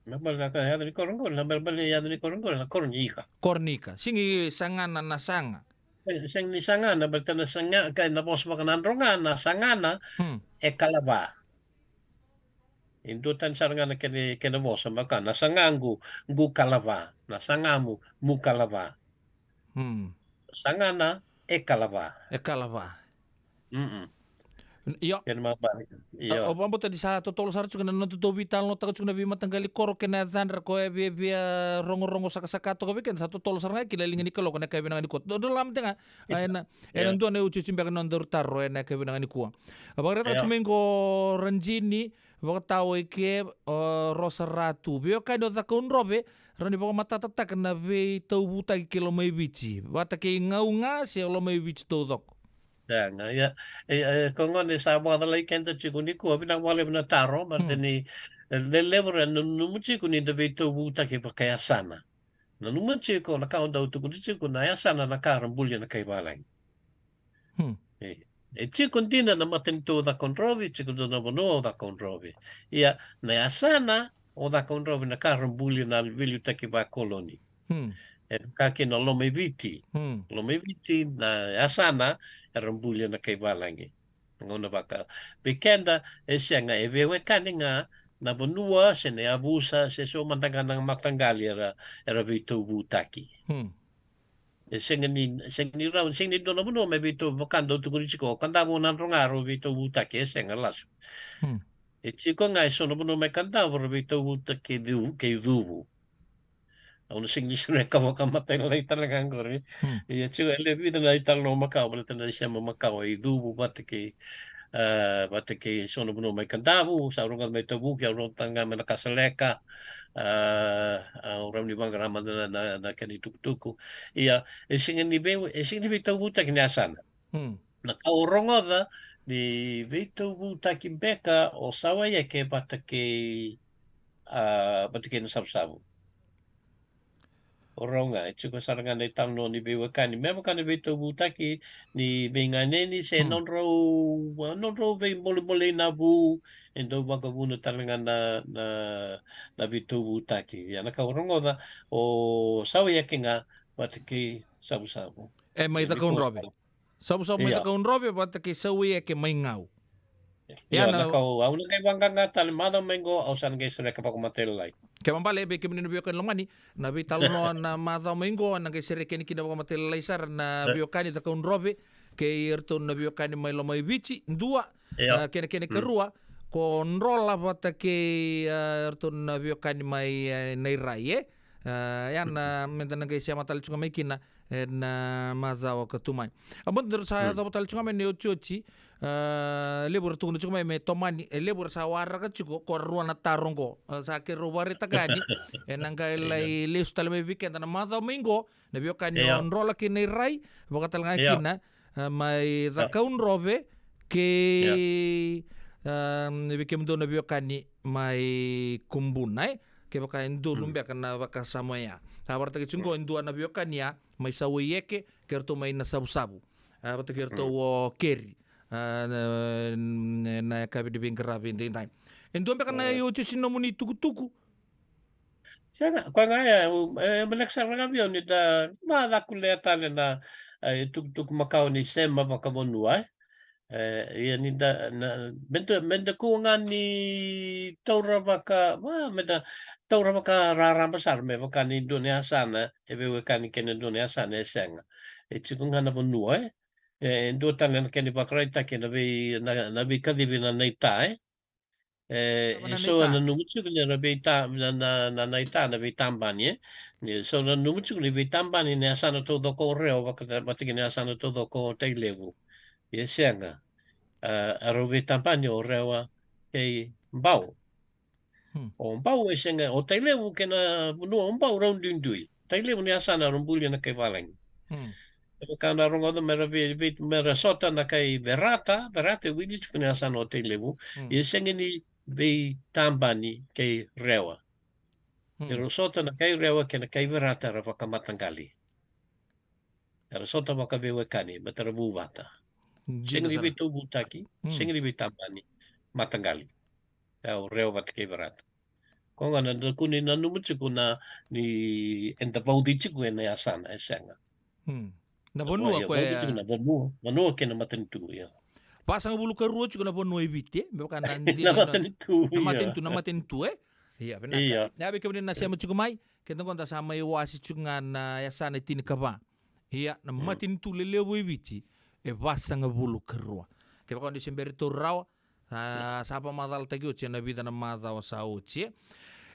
Na ibalebale na ka, yaca ni koro qori, na ibalebale yaca ni koro qori, na koro ni ika. Koro ni ika. Sega ni Sagana na saga. E, sega ni Sagana, baleta na saga, ka na vosa vakanadroga, na Sagana, e kalava. E dua tani sara ga na kena, kena vosa, maka, na sagaqu, qu kalava, na sagamu, mu kalava. Sagana, e kalava. E kalava. Io. Kena ibalebale. Io. Au vakabauta ni sa totolo sara tiko na noda tou veitalanoataka tiko na veimataqali koro kei na yacadra, ko e viavia rogorogo sakasaka toka vei keda, sa totolo sara ga kina e liga ni Kalou ena yakavi vinaka nikua. Dodonu mada ga, a, ena, ena dua na iotioti beka na nodaru taro ena yakavi vinaka nikua. A vakaraitaka tiko mai qo Rajini, vakatawa i ke, o Rosa Ratu. Veiwekani o Cakaudrove, rawa ni vakamatatataka na veitauvutaki kei Lomaiviti. Vata kei Gau ga se Lomaiviti taucoko. Ia, ga, ia. E, e, ko gona sa vakacalai keda tiko nikua, vinaka vakalevu na taro, baleta ni, e, lelevu era nanuma tiko ni da veitauvutaki vakayasana. Nanuma tiko na ka o dau tukuna tiko na yasana na ka ra bulia na kai valagi. Hmm. E, e tiko dina na matanitu o Cakaudrove, tiko dina na vanua o Cakaudrove. Ia, na yasana o Cakaudrove na ka ra bulia na veiliutaki vakoloni. Hmm. E vaka kina Lomaiviti. Hmm. Lomaiviti na yasana era bulia na kai valagi. Gauna vaka. Vei keda, e sega, e veiwekani ga na vanua, se na yavusa, se so mada ga na mataqali era, era veitauvutaki. Hmm. E sega ni, sega ni rawa, sega ni dua na vanua me veitau, vaka dau tukuni tiko, o Kadavu o Nadroga rau veitauvutaki, e sega, lasu. Hmm. E tiko ga e so na vanua mai Kadavu ra veitauvutaki kei Cu-, kei Cuvu. Au na sega ni sereka vakamatailalai tale ga qori. Hmm. Ia tiko e levu vica na italanoa makawa, baleta na isema makawa i Cuvu vata kei, ah, vata kei so na vanua mai Kadavu, sa rogoca mai Tavuki, au rogoca ga mai Nakasaleka, ah, au rawa ni vaqara mada na, na, na kena itukutuku. Ia, e sega ni vei, e sega ni veitauvutaki na yasana. Hmm. Na ka o rogoca ni veitauvutaki beka o Sawaieke vata kei, ah, vata kei Nasavusavu. O rau ga, e tiko sara ga na italanoa ni veiwekani. Me vaka na veitauvutaki ni veiganeni se Hmm. nodrau, ah, nodrau veibolebolei na vu, e dau vakavuna tale ga na, na, na veitauvutaki. Ia na ka o rogoca, o Sawaieke ga vata kei Savusavu. E mai Ia, Cakaudrove. Savusavu mai Ia. Cakaudrove vata kei Sawaieke mai Gau. Ia, Ia, na na ka au, au na qai vaqaqa tale macawa mai qo, au sa na qai sereka vakamatailalai. Kena ibalebale, vei kemuni na veiwekani lomani, na veitalanoa na macawa mai qo, na qai sereki yani kina vakamatailalai sara na Eh. veiwekani Cakaudrove, kei iratou na veiwekani mai Lomaiviti, dua, Ia. ah, kena, kena Mm. karua, ko Drola vata kei, ah, iratou na veiwekani mai, eh, Nairai, e? Ah, ia na, Mm. meda na qai sema tale tiko ga mai kina, ena macawa ka tu mai. A, mada ra sa Mm. yacova tale tiko ga mai na iotioti, ah, levu era tukuna tiko mai me tomani, e levu era sa waraka tiko, ko rua na taro qo. Ah, sa keirau vakaraitaka yani, ena qai Ia. lai lesu tale mai vei keda na macawa mai qo, na veiwekani Ia. o Drola kei Nairai, vaka tale ga Ia. kina, ah, mai Ia. Cakaudrove, kei, Ia. ah, vei kemudou na veiwekani mai Kubuna, e? Kevaka e donu Mm. beka na vakasama ya. Sa vakaraitaki tiko qo Mm. e dua na veiwekani ya, mai Sawaieke, kei ratou mai Nasavusavu. Ah, vata kei ratou Mm. o Keri. Ah, na, na, na yakavi ni veiqaravi edaidai. E dua beka na Oh. iotioti ni nomuni itukutuku? Sega, koya ga ya, e, e, maleka sara ga vei au ni da, ma, da kulea tale na, e, itukutuku makawa ni sema vakavanua, e. E, ia ni da, na, me da, me da kua ga ni taura vaka, va, me da taura vakararaba sara me vaka ni dua na yasana, e veiwekani kei na dua na yasana, e sega. E tiko ga na vanua, e. E, dua tale na kena ivakaraitaki na vei, na, na veikacivi na naita, e. E, Cava na e so naita? Na nanuma tiko ni ra veita-, na, na, na naita, na veitabani, e. Ni so na nanuma tiko ni veitabani na yasana taucoko o Rewa, vaka, vata kei na yasana taucoko o Tailevu. Ia e sega. A, a rau veitabani o Rewa kei Bau. Hmm. O Bau e sega, o Tailevu kei na vanua o Bau rau duidui. Tailevu ni yasana rau bulia na kai valagi. Hmm. E vaka na rogoca me ra vei, vei, me ra sota na kai Verata, Verata e wili tiko ni yasana o Tailevu. Hmm. Ia e sega ni veitabani kei Rewa. Hmm. Ia rau sota na kai Rewa kei na kai Verata era vakamataqali. Era sota vakaveiwekani, baleta ra vu vata. Dina sara. Sega ni veitauvutaki, Hmm. sega ni veitabani, mataqali. E o Rewa vata kei Verata. Koya ga na da kua ni nanuma tiko na ni eda vauci tiko ena yasana, e sega. Hmm. Na vanua Koya, koya vauci tiko na vanua, vanua kei na matanitu, ia. Vasagavulu ka rua tiko na vanua e Viti, e? Me vaka na Na dina na, matanitu, na ia. matanitu, na matanitu, e? Ia, vinaka. Ia. Ia, vei kemuni na sema tiko mai, keda qo da sa mai wase tiko ga na yasana e tinikava. Ia, na Hmm. matanitu lelevu e Viti, e vasagavulu ka rua. Kevaka o ni se bera ni taura rawa, a, sa vakamacalataki oti ena vica na macawa sa oti, e.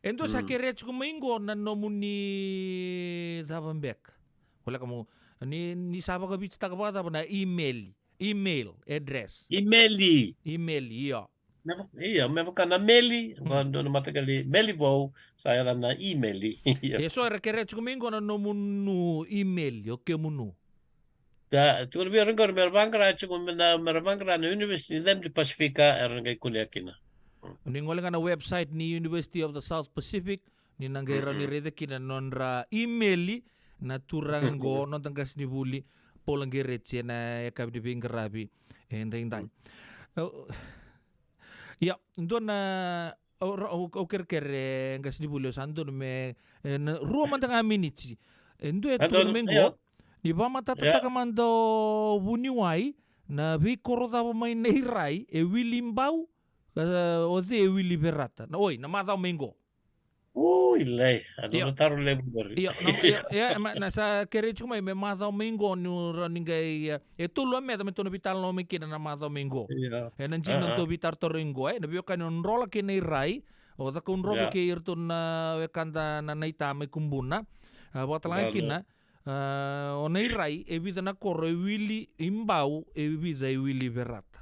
E dua sa Hmm. kerea tiko mai qo na nomuni cava beka. Voleka mo, ni, ni sa vakavititaka vakacava na email. Email address. Email. Email, io. Me vaka, io, me vaka na meli, qo dua na mataqali meli vou, sa yaca na imeli. Io. E so era kerea tiko mai qo na nomunu imeli, o kemunu. Da, tiko na via raqori, me ra vaqara tiko, me na, me ra vaqara na University ni Cemiti Pasifika, era na qai kunea kina. Mm. Ni gole ga na website ni University of the South Pacific, ni na qai rawa ni raica kina na nodra imeli na turaga qo, noda qasenivuli Paula Qereti, ena yakavi ni veiqaravi edaidai. Au, ia, dua na, au, au, au kerekere, qasenivuli, au sa donu me, e, na rua mada ga miniti. E dua e tukuna mai qo, ni vakamatatataka mada o vuniwai, na veikoro cava mai Nairai e wili Bau, e, o cei e wili Verata. Na, oi, na macawa mai qo. Ui, lai, a dua na taro levu qori. Io, na, io, io, e, ma, na sa kerei tiko mai me macawa mai qo ni ra ni qai, e, e tolu a meca me tou na veitalanoa mai kina na macawa mai qo. Io. E na jini na tou veitarotaroi qo, e, na veiwekani o Drola kei Nairai, o Cakaudrove kei iratou na wekada na Naita mai Kubuna. A, vakatale ga kina, a, o Nairai, e vica na koro e wili Bau, e vica e wili Verata.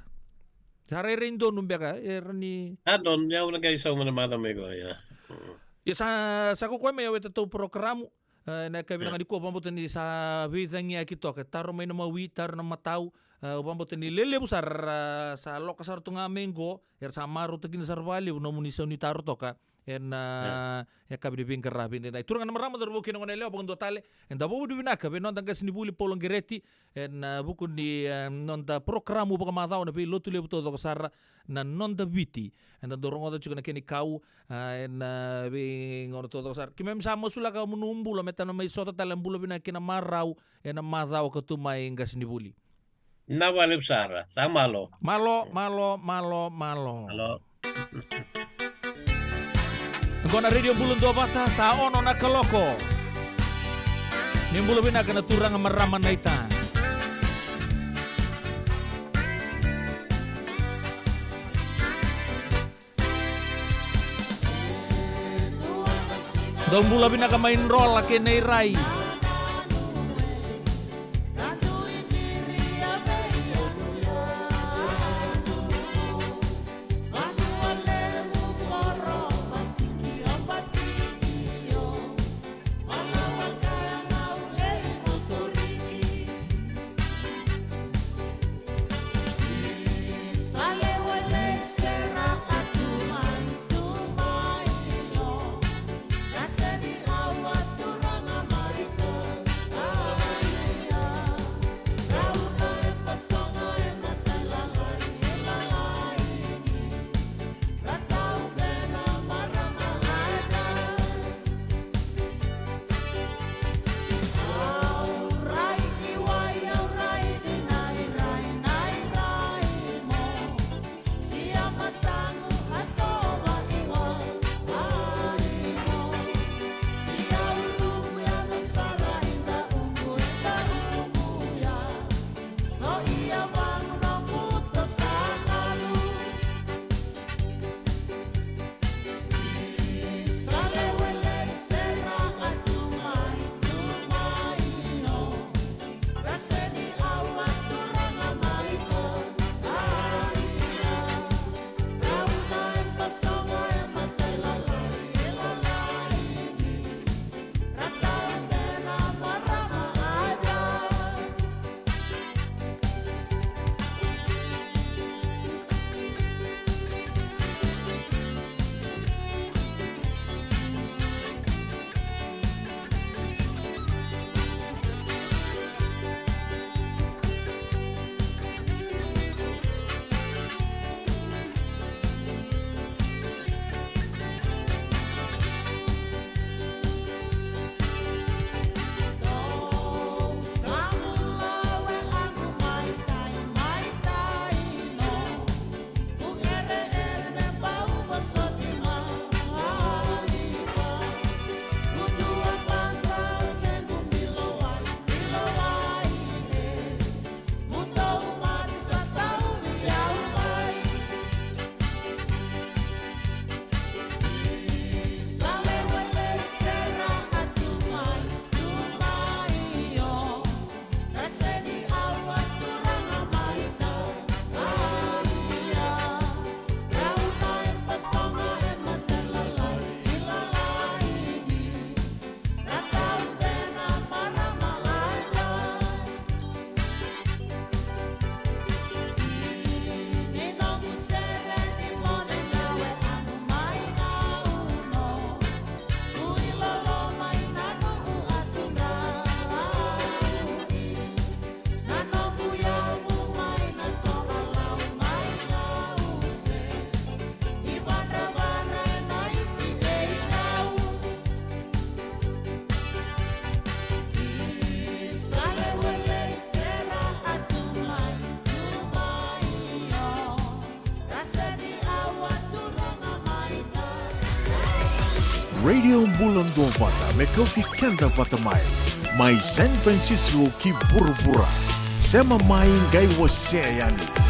Sa rairai donu beka, e ra ni. A donu, ia au na qai sauma na macawa mai qo, ia. Mm. Ia sa, sa ko koya mai au e tatou porokaramu, e, na yakavi vinaka nikua, au vakabauta ni sa veicagiyaki toka. Taro mai na mawi, taro na matau, e, au vakabauta ni lelevu sara, sa loka sara tu ga mai qo, era sa marautakina sara vakalevu nomuni sau ni taro toka. Ena, e, yakavi ni veiqaravi edaidai. Turaga na marama, cauravou kei na goneyalewa, vakadua tale, eda vakavinavinaka vei noda qasenivuli Paula Qereti, ena, e, vuku ni, e, noda porokaramu vakamacawa na veilotu levu taucoko sara, na Noda Viti. Eda dau rogoca tiko na kena ikau, a, ena, e, veigauna taucoko sara. Keimami sa masulaka nomuni bula, me tou na mai sota tale na bula vinaka kei na marau, ena macawa ka tu mai, qasenivuli. Vinaka vakalevu sara, sa malo. Malo, malo, malo, malo. Malo. Qo na Radio Bula Duavata, sa ono na kaloko. Ni bula vinaka na turaga, marama, naita. Dou bula vinaka mai Drola kei Nairai. Radio Bula Duavata, me kauti keda vata mai. Mai San Francisco ki vuravura. Sema mai, qai wasea yani.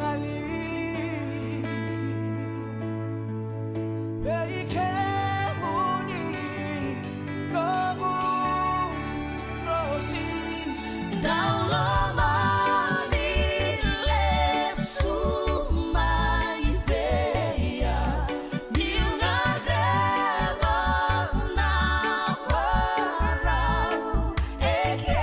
galili. Vei kemuni noqu rosi. Dau lomani lesu mai vei au. Niu gadreva na marau eke.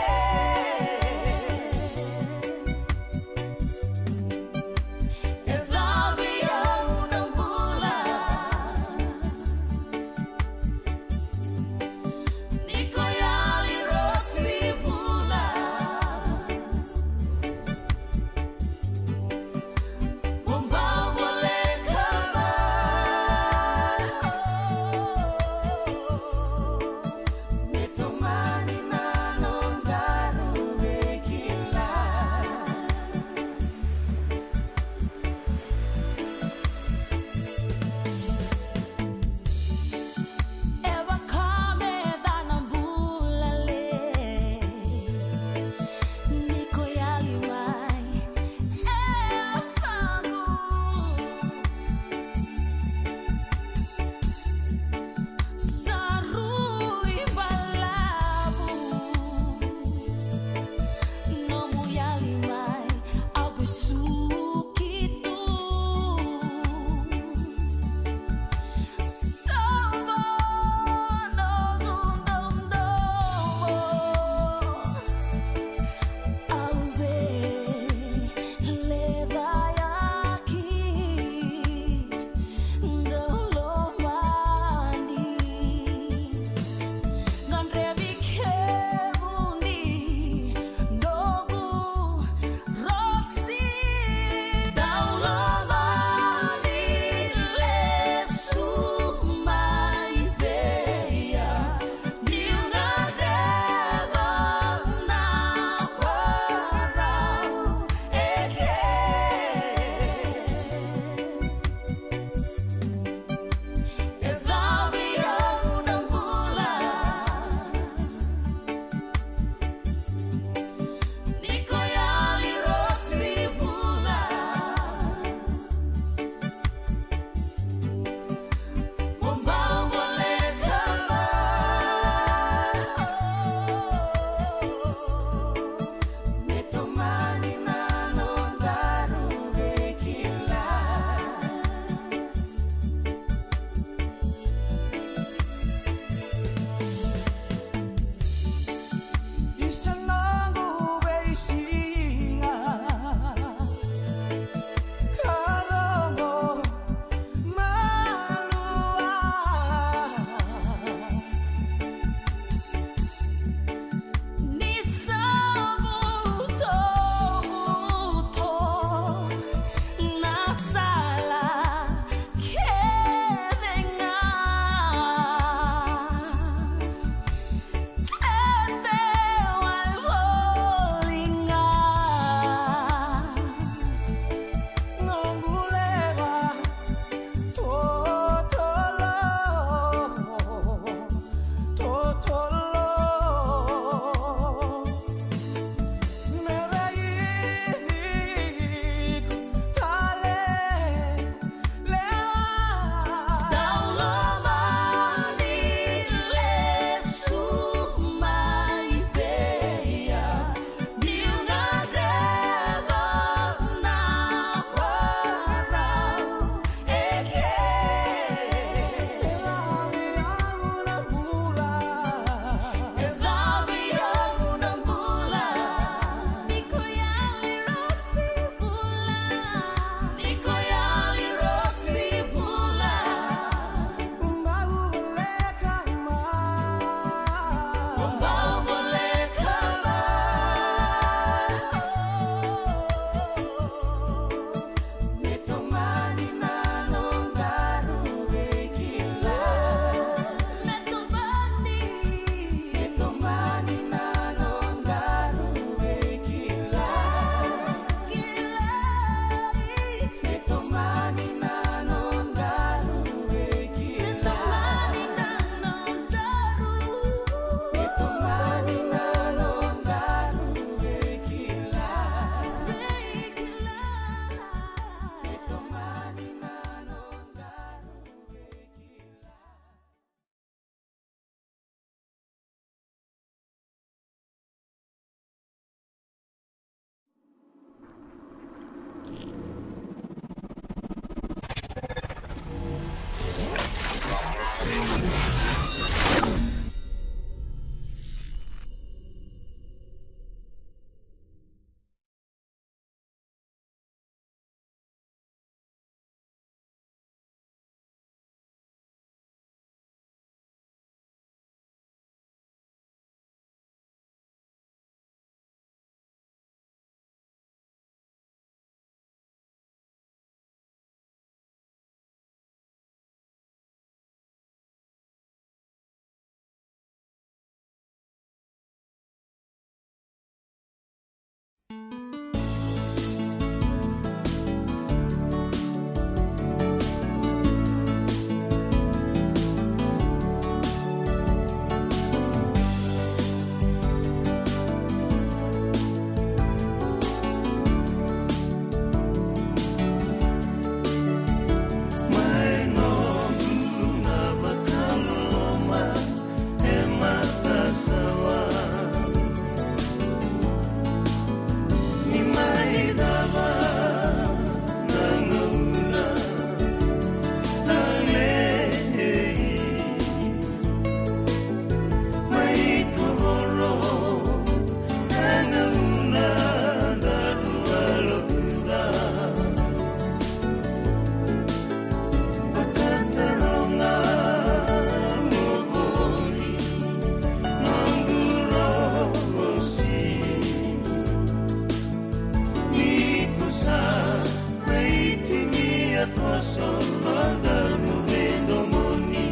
Koso nodaru veidomoni.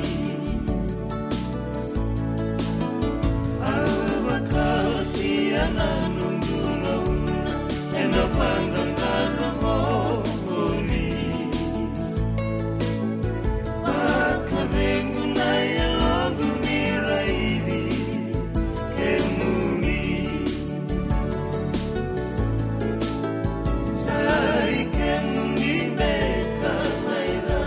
Au vakatia na noqu gauna ena vaqaqara voli. Vakacegu na yaloqu ni raici kemuni. Sa i kemuni beka mai ca.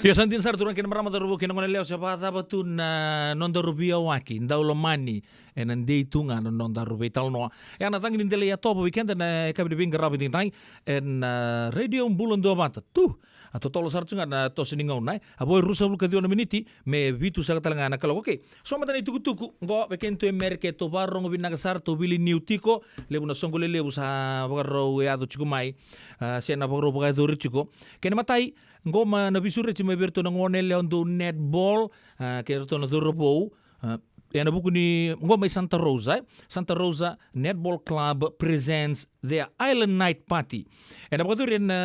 Io, sa dina sara turaga kei na marama, cauravou kei na goneyalewa, se vakacava tu na nodaru veiyawaki, dau lomani ena dei tu ga na nodaru veitalanoa. E a na cagi ni delai yatovo vei keda na yakavi ni veiqaravi edaidai ena, a, Radio Bula Duavata. Tu, a totolo sara tu ga na toso ni gauna, e. A vo e ruasagavulu ka ciwa na miniti me vitu saka tale ga na kaloko. Okei, so mada na itukutuku qo vei keitou e Merika, tou vakarorogo vinaka sara, tou veiliutaki tiko. Levu na soqo lelevu sa vakarau yaco tiko mai, a, se na vakarau vakayacori tiko. Kena imatai, qo mai na veisureti mai vei iratou na goneyalewa dau netball, a, kei iratou na cauravou, a, ena vuku ni qo mai Santa Rosa, e? Santa Rosa Netball Club presents their Island Night Party. Ena vakayacori ena,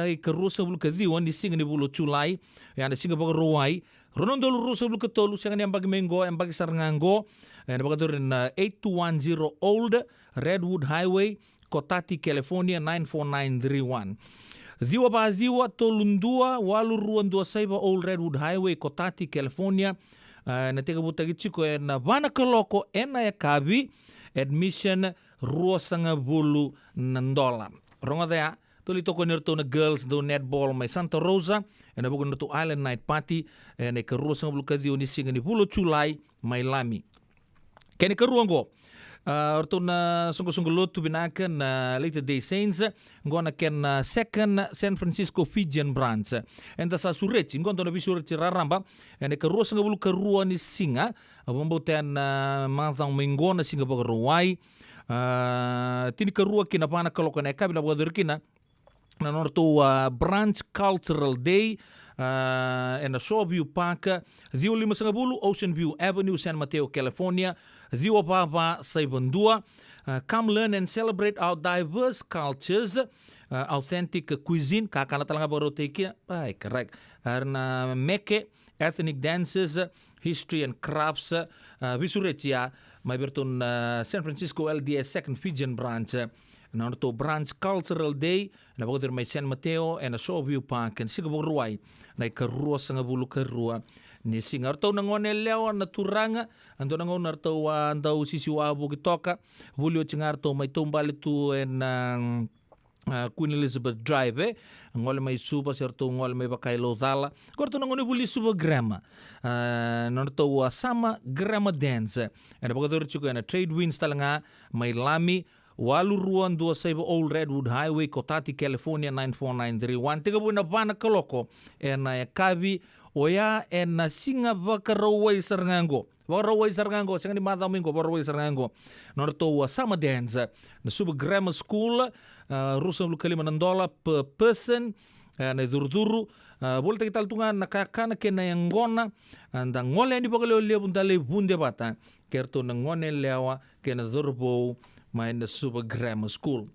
a, ikaruasagavulu ka ciwa ni siga ni vula o Julai, e a na siga Vakarauwai, rua na udolu ruasagavulu ka tolu, sega ni yabaki mai qo, yabaki sara ga qo. Ena vakayacori ena eight two one zero Old Redwood Highway, Cotati, California, nine four nine three one. Ciwa va ciwa tolu dua walu rua dua saiva Old Redwood Highway, Cotati, California. A, na tekivutaki tiko ena va na kaloko ena yakavi, admission ruasagavulu na dola. Rogoca ya, dau lai tokoni iratou na girls dau netball mai Santa Rosa ena vuku ni ratou Island Night Party ena ikaruasagavulu ka ciwa ni siga ni vula o Julai mai Lami. Kena ikarua qo, a, o ratou na soqosoqo lotu vinaka na Latter Day Saints, qo na kena, a, Second San Francisco Fijian Branch. Eda sa sureti qo, dua na veisureti raraba ena ikaruasagavulu ka rua ni siga, a, vakabauta ena, a, macawa mai qo na siga Vakarauwai. A, tinikarua ki na va na kaloko ena yakavi na vakayacori kina na nodratou, a, Branch Cultural Day, a, ena Shoreview Park, ciwa limasagavulu Ocean View Avenue, San Mateo, California, ciwa va va saiva dua. A, come learn and celebrate our diverse cultures, a, authentic cuisine, kakana tale ga vakarautaki kina, ai, correct. A, na meke, ethnic dances, history and crafts, a, veisureti ya mai vei iratou na San Francisco L D S Second Fijian Branch, na nodratou Branch Cultural Day, na vakayacori mai San Mateo ena Shoreview Park ena siga Vakarauwai na ikaruasagavulu ka rua ni siga. O ratou na goneyalewa, na turaga, a, dua na gauna o ratou a dau sisiwa vuki toka, vuli oti ga o ratou mai taubale tu ena, a, Queen Elizabeth Drive, e? Gole mai Suva, se ratou gole mai Vakailaucala. Qo ratou na gonevuli Suva Grammar. A, nodratou, a, Summer Grammar Dance. Ena vakayacori tiko ena Trade Winds tale ga mai Lami, walu rua dua saiva Old Redwood Highway, Cotati, California, nine four nine three one. Tekivu ena va na kaloko ena yakavi, oya ena siga Vakarauwai sara ga qo. Vakarauwai sara ga qo, sega ni macawa mai qo, Vakarauwai sara ga qo. Nodratou, a, Summer Dance, na Suva Grammar School, a, ruasagavulu ka lima na dola per person, a, na icurucuru. A, volitaki tale tu ga na kakana kei na yaqona, a, da gole yani vakalevulevu, da lai vude vata kei ratou na goneyalewa kei na cauravou mai na Suva Grammar School.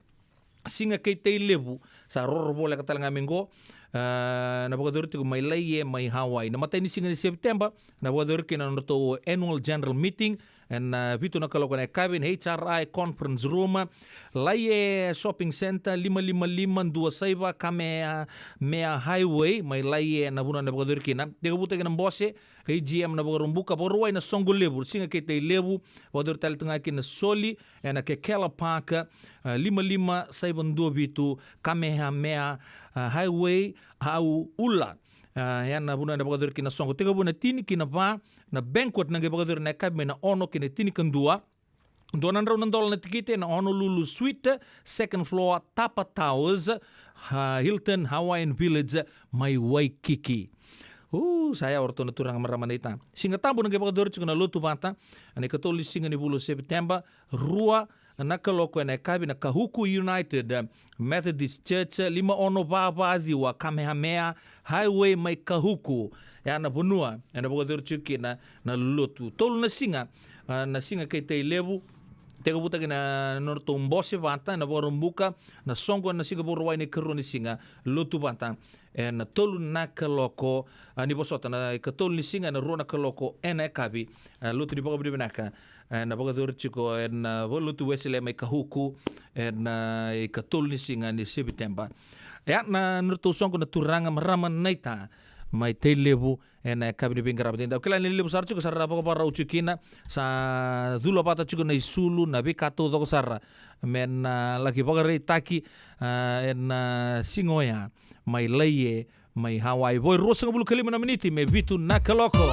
Siga kei Tailevu, sa roro voleka tale ga mai qo, a, na vakayacori tiko mai Laie mai Hawaii. Na imatai ni siga ni Sepiteba, na vakayacori kina na nodratou annual general meeting, ena, a, vitu na kaloko ena yakavi, na H R I Conference Room, Laie Shopping Centre, lima lima lima dua saiva Kamehameha Highway, mai Laie na vanua ena vakayacori kina. Tekivutaki na bose, A G M na Vakaraubuka, Vakarauwai na soqo levu, siga kei Tailevu, vakayacori tale tu ga kina na soli, ena Kekela Park, a, lima lima saiva dua vitu Kamehameha, a, Highway, Hauula. A, ya na vanua ena vakayacori kina na soqo. Tekivu ena tini ki na va na banquet, na qai vakayacori ena yakavi mai na ono ki na tinikadua. Dua na drau na dola na tikite ena Honolulu Suite, second floor, Tapa Towers, a, Hilton Hawaiian Village, mai Waikiki. U, sa yawa o ratou na turaga, marama, naita. Siga Tabu na qai vakayacori tiko na lotu vata, ena ikatolu ni siga ni vula o Sepiteba, rua na kaloko ena yakavi, na Kahuku United Methodist Church, lima ono va va ciwa Kamehameha Highway mai Kahuku. Ya na vanua ena vakayacori tiko kina na lotu. Tolu na siga, a, na siga kei Tailevu, tekivutaki na nodratou bose vata ena Vakaraubuka, na soqo ena siga Vakarauwai na ikarua ni siga, lotu vata ena tolu na kaloko, a, ni vosota, na ikatolu ni siga ena rua na kaloko ena yakavi, a, lotu ni vakavinavinaka, a, ena vakayacori tiko ena, a, valenilotu Wesele mai Kahuku ena, a, ikatolu ni siga ni Sepiteba. Ya na nodratou soqo na turaga, marama, naita mai Tailevu ena yakavi ni veiqaravi edaidai. Au kila ni levu sara tiko sa ra vakavakarau tiko kina, sa cula vata tiko na isulu, na veika taucoko sara me na laki vakaraitaki, a, ena, a, siga oya mai Laie mai Hawaii. Vo e ruasagavulu ka lima na miniti me vitu na kaloko.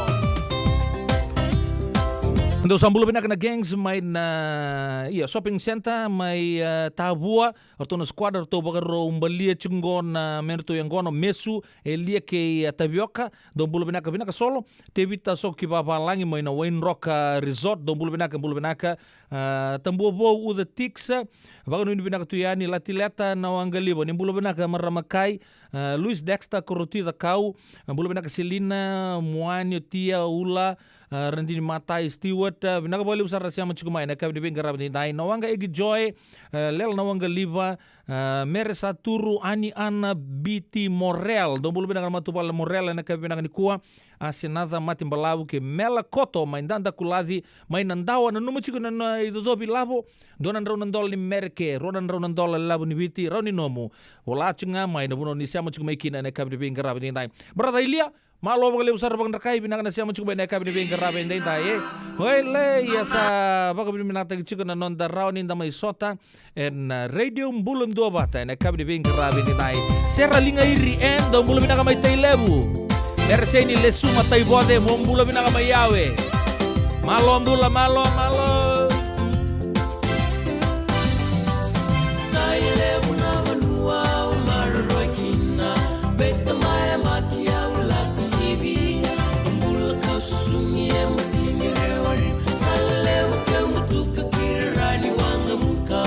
Dou sa bula vinaka na gangs mai na, ia, shopping center mai, e, Tavua. O ratou na squad, o ratou vakarau balia tiko qo na, me ratou yaqona, mesu, elia kei, e, tavioka. Dou bula vinaka, vinaka solo. Tevita Soki Vavalagi mai na Wainroka Resort. Dou bula vinaka, bula vinaka. A, Tabua Vou, Uca Tixa, vakanuinui vinaka tu yani. Latileta Nawaqaliva, ni bula vinaka marama kai. A, Luis Dexter Koroti Cakau, a, bula vinaka Selina, Muani, Otia, Ula, a, Radini Matai, Stewart, a, vinaka vakalevu sara na sema tiko mai ena yakavi ni veiqaravi edaidai. Nawaqa Egi Joy, a, Lela Nawaqaliva, a, Mere Saturu, Ani Ana, Biti Morel. Dou bula vinaka na matavuvale Morel ena yakavi vinaka nikua. A, Senaca Mati Balavu kei Mela Koto mai Dadakulaci, mai Nadawa, nanuma tiko na, na icocovi lavo, dua na drau na dola ni Mereke, rua na drau na dola lavo ni Viti, rawa ni nomu. Vola tiko ga mai na vanua ni sema tiko mai kina ena yakavi ni veiqaravi edaidai. Brother Ilia, malo vakalevu sara vakadrakai, vinaka na sema tiko mai ena yakavi ni veiqaravi edaidai, e. Oi, le, ia sa vakavinavinakataki tiko na noda rawa ni da mai sota ena, a, Radio Bula Duavata ena yakavi ni veiqaravi edaidai. Sera Ligairi, e, dou bula vinaka mai Tailevu. Mereseni Lesuma Taivoce, mo bula vinaka mai Yawe. Malo bula, malo, malo. Tailevu na vanua au maroroi kina, beta mai yabaki au lako sivia. Bula kau susugi e matini rewari, sa levu keu butuka kira rani waqavuka.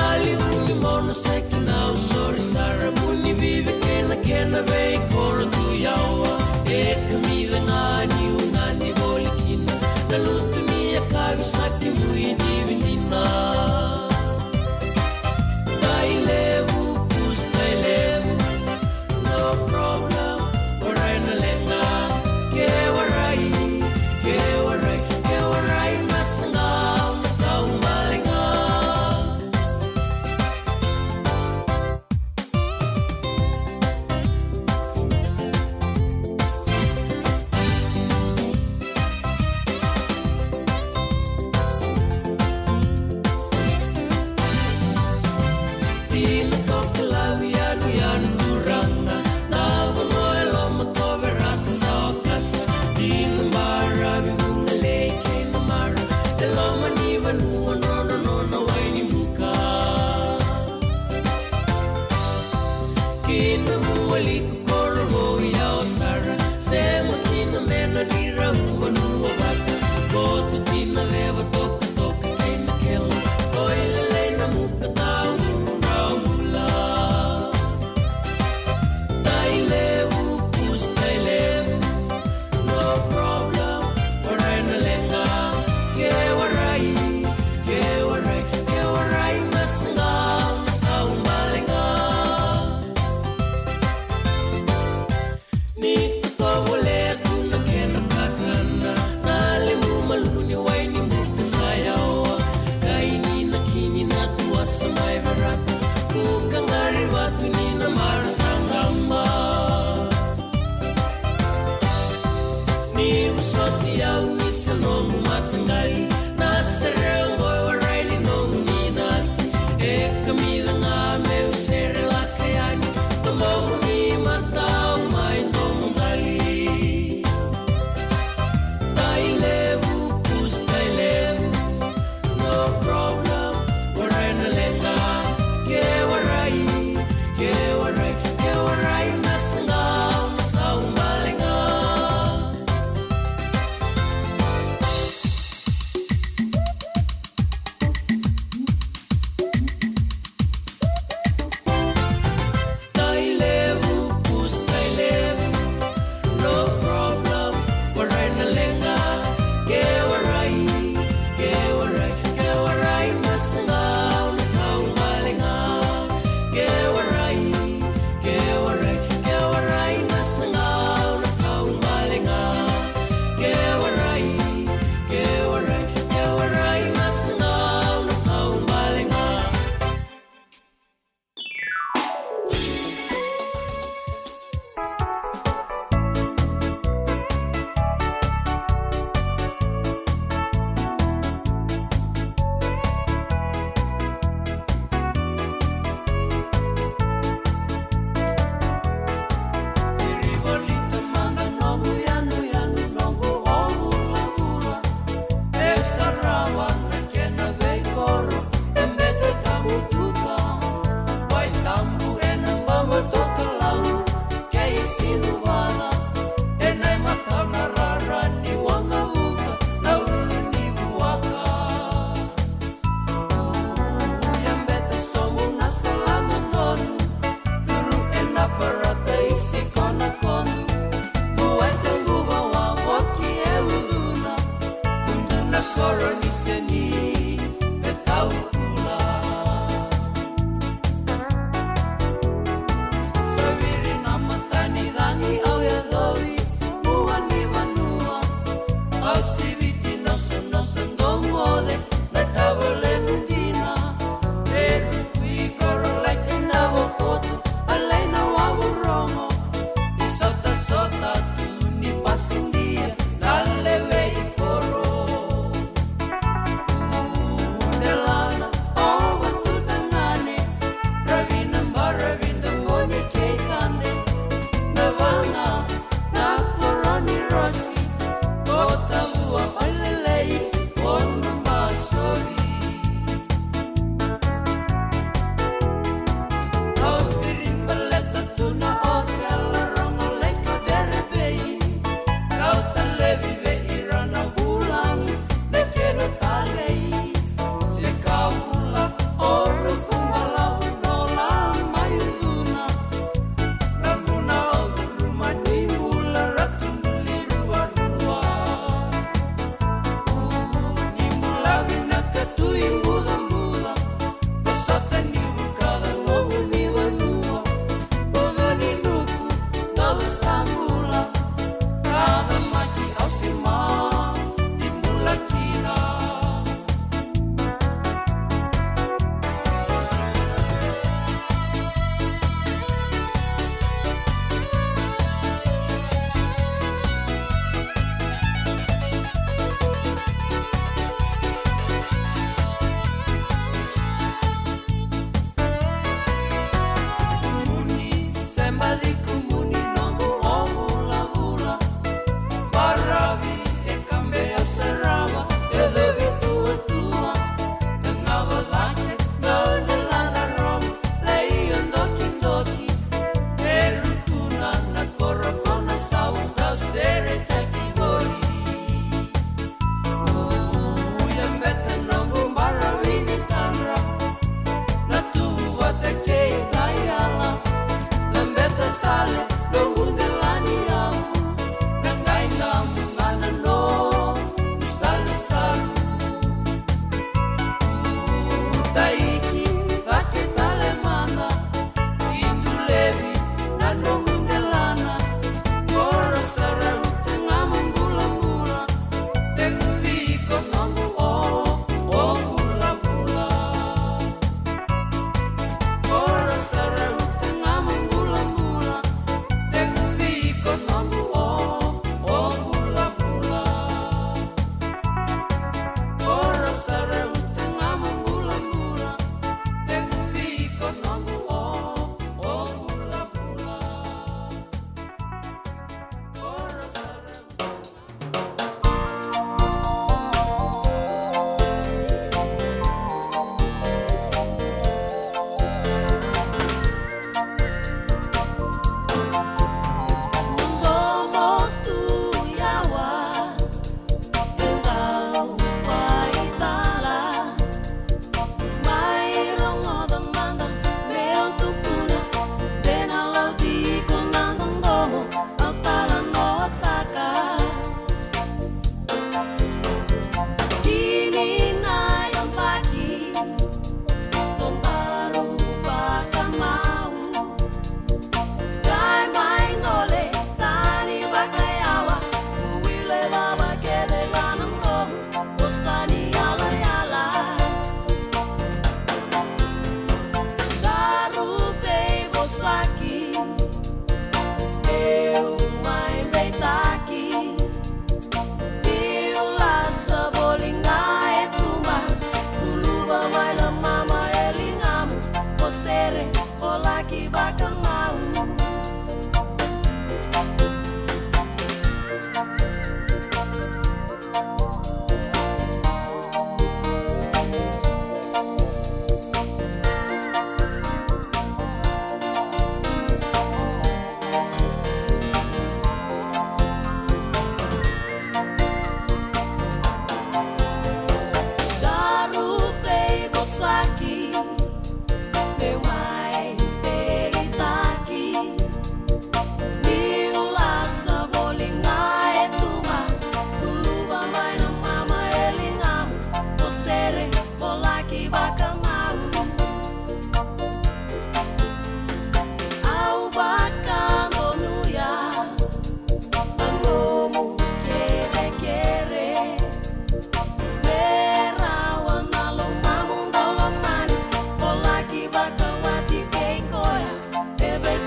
Dali vuni mono seki nau sori sara, vuni vivi kena kena veikoro tu yawa. E kamica ga niu gadi voli kina, na lutu ni yakavi sa kemui ni vidina. Dai levu, kus dai levu. No problem, warai na leqa. Ke warai, ke warai, ke warai na saqa, na kau baleqa. Dina toka lau yanuyanu turaga, na vanua e loma ko Verata sa okasa. Dina baravi vuqa lei kei na mara, e loma ni vanua nodra nona wai ni buka. Kina mua liku koro vou yawa sara, sema kina mena ni rau vanua vata. Koto kina leva toka toka kei na kela, oi lelei na muka tau rau bula. Dai levu, kus dai levu. No problem, warai na leqa. Ke warai, ke warai, ke warai na saqa, na kau baleqa.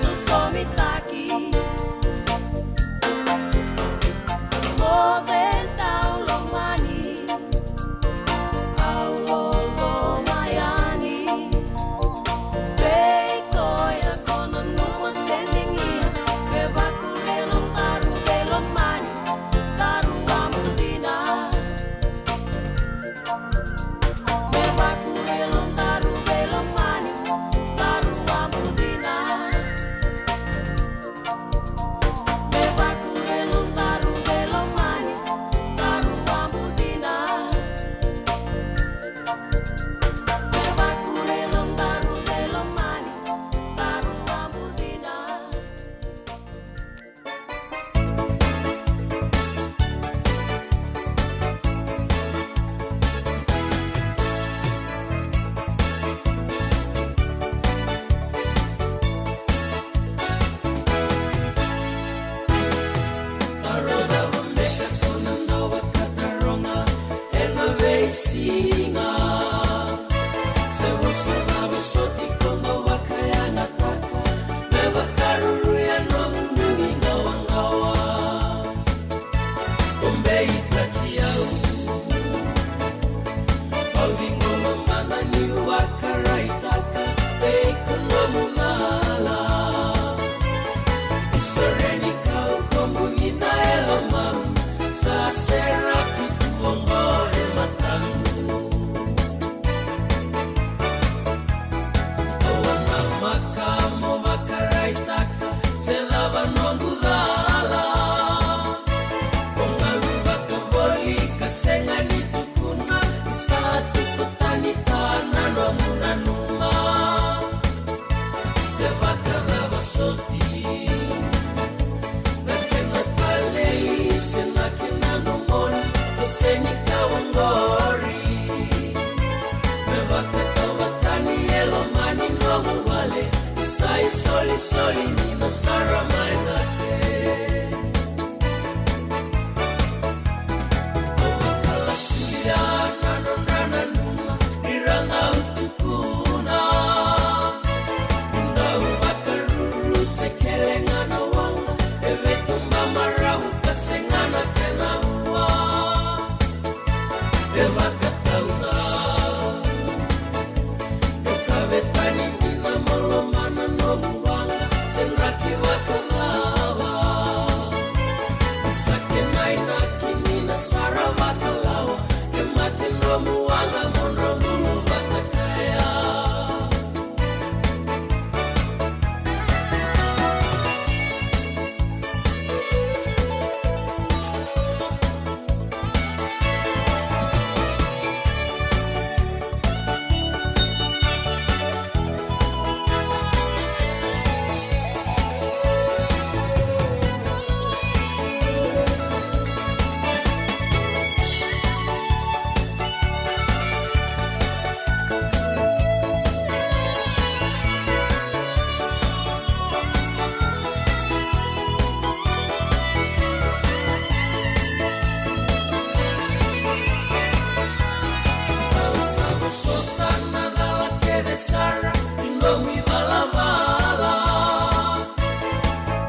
Sosomitaki. Mo cei tau lomani? Au loloma yani. Vei koya ko nanuma se digia. Me vakuria na daru vei lomani. Daru a mucina. Me vakuria na daru vei lomani, daru a mucina. Me vakuria na daru vei lomani, daru a mucina. Me vakuria na daru vei lomani, daru a mucina. Taroga vei au beka ko na dau vakataroga ena veisiga. Se vosa cava soti ko dau vakayagataka me vakaruru ena nomu nuiqawaqawa. Ko beitaki au. Au ciqoma mada niu vakaraitaka vei iko nomu cala. Ni sore ni kau ko buni na yalomamu, sa seraki tu oqo e matamu. Au a namaka mo vakaraitaka se cava noqu cala. O galu vakavoli ka sega ni tukuna, sa tiko tani ka na nomu nanuma. Se vakacava soti na kena talei se na kena domoni, o sega ni kau oqori. Me vakatauvatani e lomani nomu vale, sa isolisoli ni na sara mai cake. Au vakalakulia na nodra nanuma, ira dau tukuna. Dau vakaruru se kele ga na waqa, e veituba maravu ka sega na kena ua. E vakatauca. E kavetani ni na malomana nomu waqa, se draki vakacava. Sa kena inaki ni na sara vakalawa, ke mate nomu waqa mo dromu vata kaya. Au sa vosota na cala kece sara ni nomu ivalavala.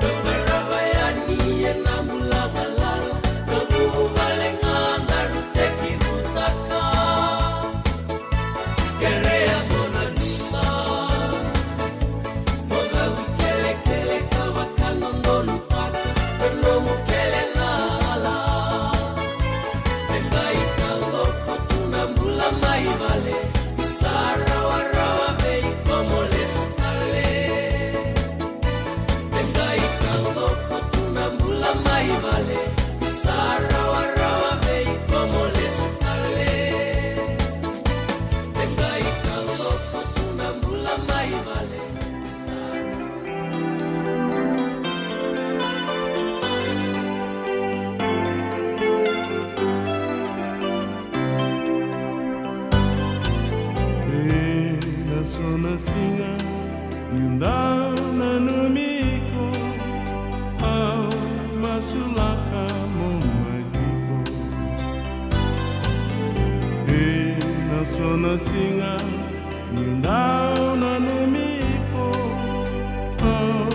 Dau qarava yani ena bula galala, na vuvale ga daru tekivutaka. Kerea mo nanuma, mo cau ikelekele ka vakadodonutaka na nomu kele cala. E qai taqoko tu na bula mai vale, ni sa rawarawa vei iko mo lesu tale. E qai taqoko tu na bula mai vale, ni sa rawarawa vei iko mo lesu tale. E qai taqoko tu na bula mai vale, ni sa Ena so na siga niu dau nanumi iko, au masulaka mo mai tiko. Ena so na siga niu dau nanumi iko, au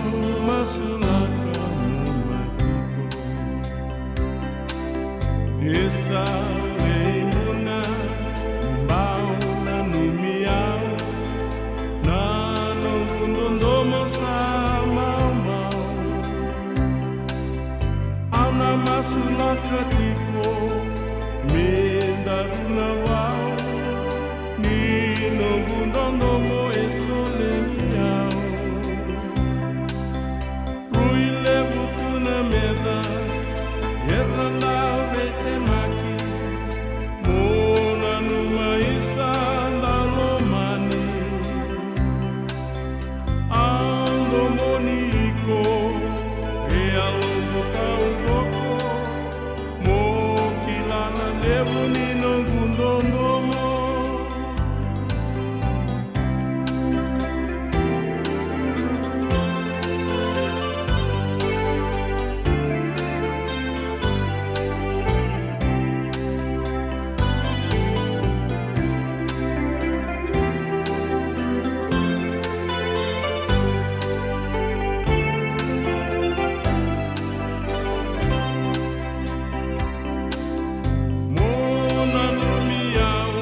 Era na veitemaki, mo nanuma isa da lomani. Au domoni iko, e yaloqu kauvoko, mo kila na levu ni noqu dodomo. Mo nanumi au,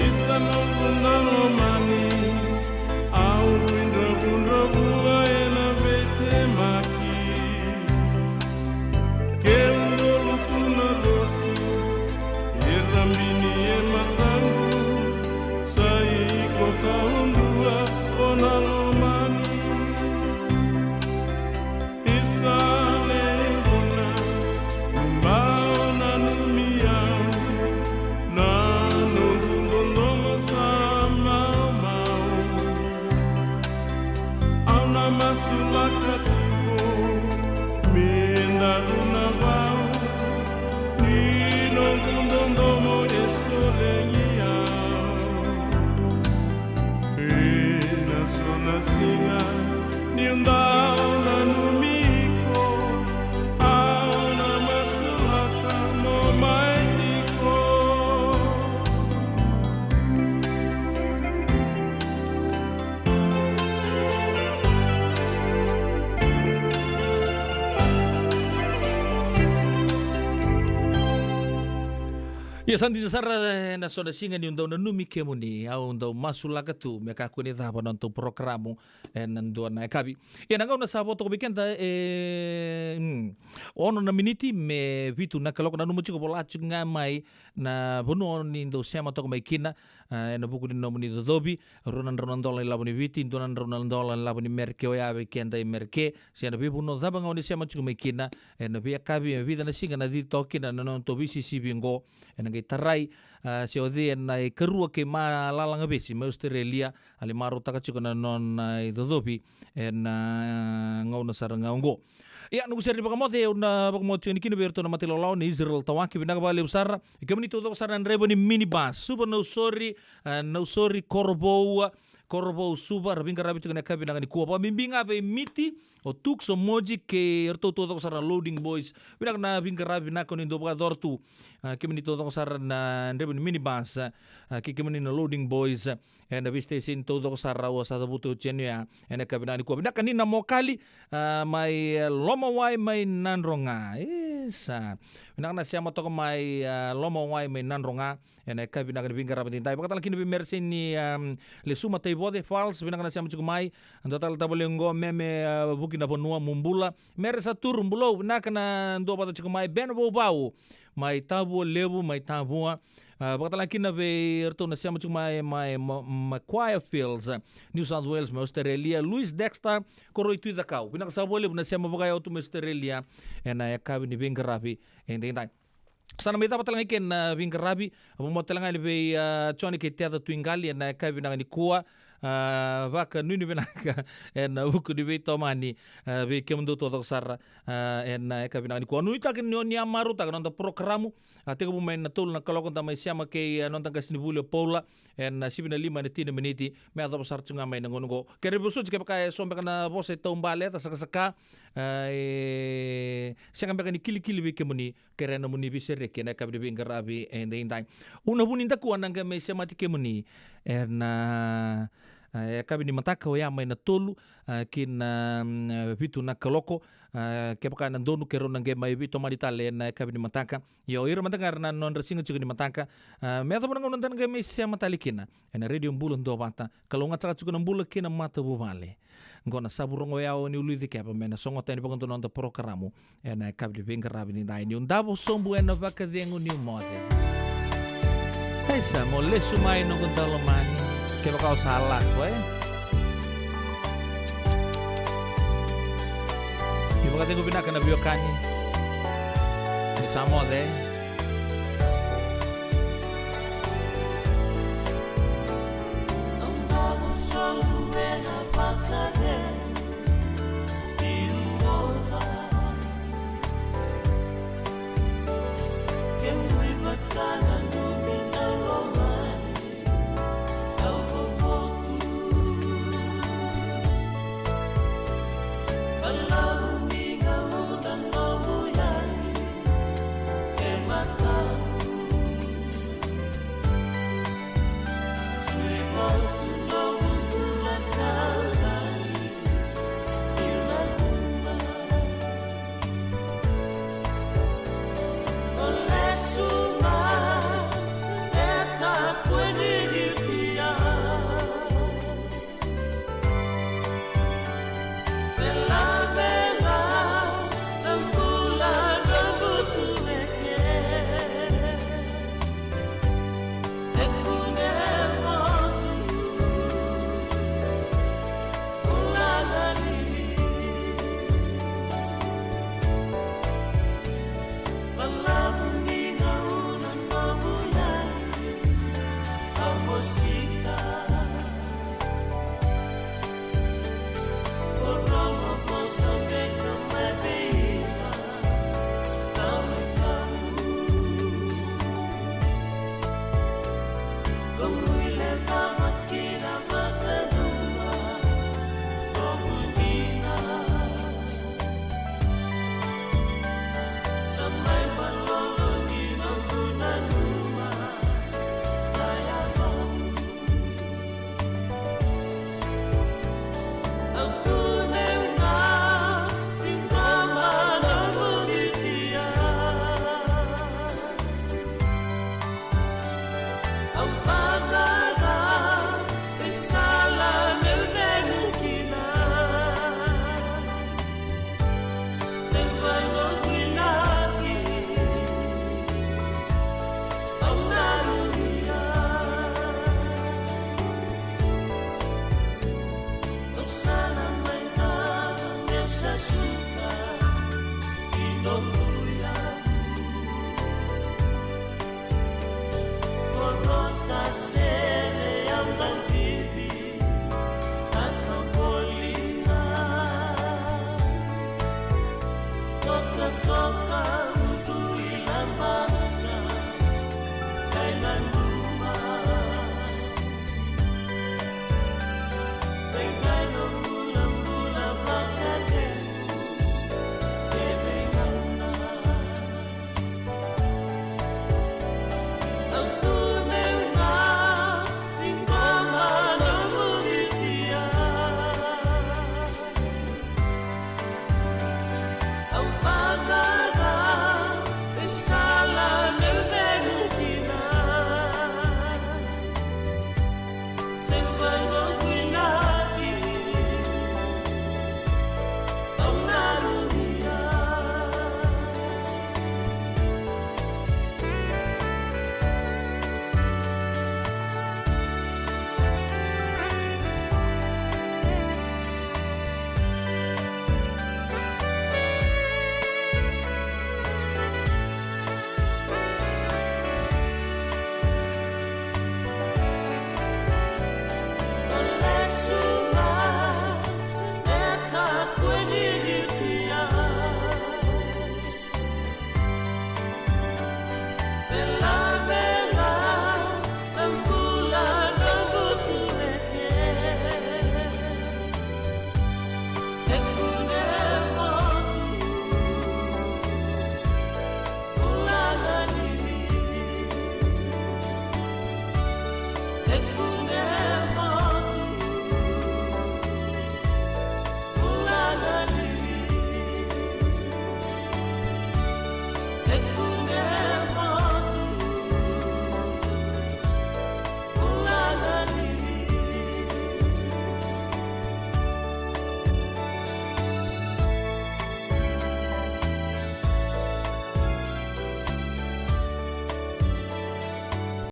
isa noqu da lomani, au rui dravudravua ena veitemaki. Keu dolu tu na dosi, e rabini e mataqu, sa iko taudua o na lomani. Isa lewe gona, bau nanumi au, na noqu dodomo sa maumau. Au na masulaka tiko me daru na vau, ni noqu dodomo e solegi au. Ena so na siga niu dau nanumi iko, au na masulaka mo mai tiko. Ia sa dina sara, ena so na siga niu dau nanumi kemuni, au dau masulaka tu me kakua ni cava na nodatou porokaramu ena dua na yakavi. Ia na gauna sa vo toka vei keda e, mm, ono na miniti me vitu na kaloko. Nanuma tiko vola tiko ga mai na vanua ni dau sema toka mai kina, a, ena vuku ni nomuni cocovi, rua na drau na dola na ilavo ni Viti, dua na drau na dola na ilavo ni Merika, oya vei keda e Merika, se na veivanua cava ga o ni sema tiko mai kina, ena veiyakavi, e vica na siga na cici toka kina na nodatou veisisivi oqo, ena qai tarai, a, se o cei ena ikarua kei Malala Gavesi mai Australia, a lai marautaka tiko na nona icocovi ena gauna sara ga oqo. Ia, noqu sere ni vakamoce, au na vakamoce tiko yani kina vei iratou na mata ilawalawa, na Israel Tawake, vinaka vakalevu sara. I kemuni taucoko sara na draiva ni minibus, Suva Nausori, a, Nausori Korovou, Korovou Suva, ra veiqaravi tiko ena yakavi vinaka nikua. Vakabibi ga vei Miti, o Tuks, o Moji, kei iratou taucoko sara na loading boys. Vinaka na veiqaravi vinaka o ni dau vakayacora tu. A, kemuni taucoko sara na draiva ni minibus, a, kei kemuni na loading boys, a, ena veisiteseni taucoko sara au sa cavuta oti yani oya ena yakavi vinaka nikua. Vinaka ni na Mokali, a, mai, e, Lomawai mai Nadroga. Isa. Vinaka na sema toka mai, a, Lomawai mai Nadroga. Ena yakavi vinaka ni veiqaravi edaidai. Vakatale kina vei Mereseni, um, Lesuma Taivoce, Fals, vinaka na sema tiko mai. Dua tale tavale oqo, Meme, uh, Vukinavanua, mo bula. Mere Saturu, bulou, vinaka na duavata tiko mai. Ben Vauvau, mai Tavua Levu, mai Tavua. Uh, vakatale kina vei iratou na sema tiko mai, mai, ma, Macquarie Fields, uh, New South Wales, mai Australia. Louis Dexter, Koroi Tui Cakau. Vinaka sa vakalevu na sema vakayawa tu mai Australia. Ena yakavi ni veiqaravi edaidai. Sa na mai cava tale ga i ke na veiqaravi, a, vakabauta tale ga yani vei, a, Joni kei Teca Tuiqali ena yakavi vinaka nikua, a, vakanuinui vinaka ena vuku ni veitomani, a, vei kemudou taucoko sara, a, ena yakavi vinaka nikua. Nuitaka ni o ni a marautaka na noda porokaramu, a, tekivu mai na tolu na kaloko da mai sema kei, a, noda qasenivuli o Paula, ena sivi na lima ena tini na miniti, me yacova sara tu ga mai na gauna oqo. Kerea vosoti kevaka e so beka na vosa e taubale, e cakacaka, a, e sega beka ni kilikili vei kemuni, kerea nomuni veisereki ena yakavi ni veiqaravi edaidai. Au na vunidakua na qai mai semati kemuni ena, a, yakavi ni mataka oya mai na tolu, a, ki na, mm, vitu na kaloko, a, kevaka e na donu keirau na qai mai veitomani tale ena yakavi ni mataka. Io, ira mada ga era na nodra siga tiko ni mataka, a, me yacova na gauna da na qai mai sema tale kina ena Radio Bula Duavata. Kalougata saka tiko na bula kei na matavuvale. Qo na Savu Rogo Yawa ni Uluici Keva me na sogota yani vakadua na noda porokaramu ena yakavi ni veiqaravi edaidai. Niu davo sobu ena vakacegu niu moce. Isa, mo lesu mai noqu daulomani. Kevaka o sa lako, e? Niu Vakacegu vinaka na veiwekani. Ni sa moce.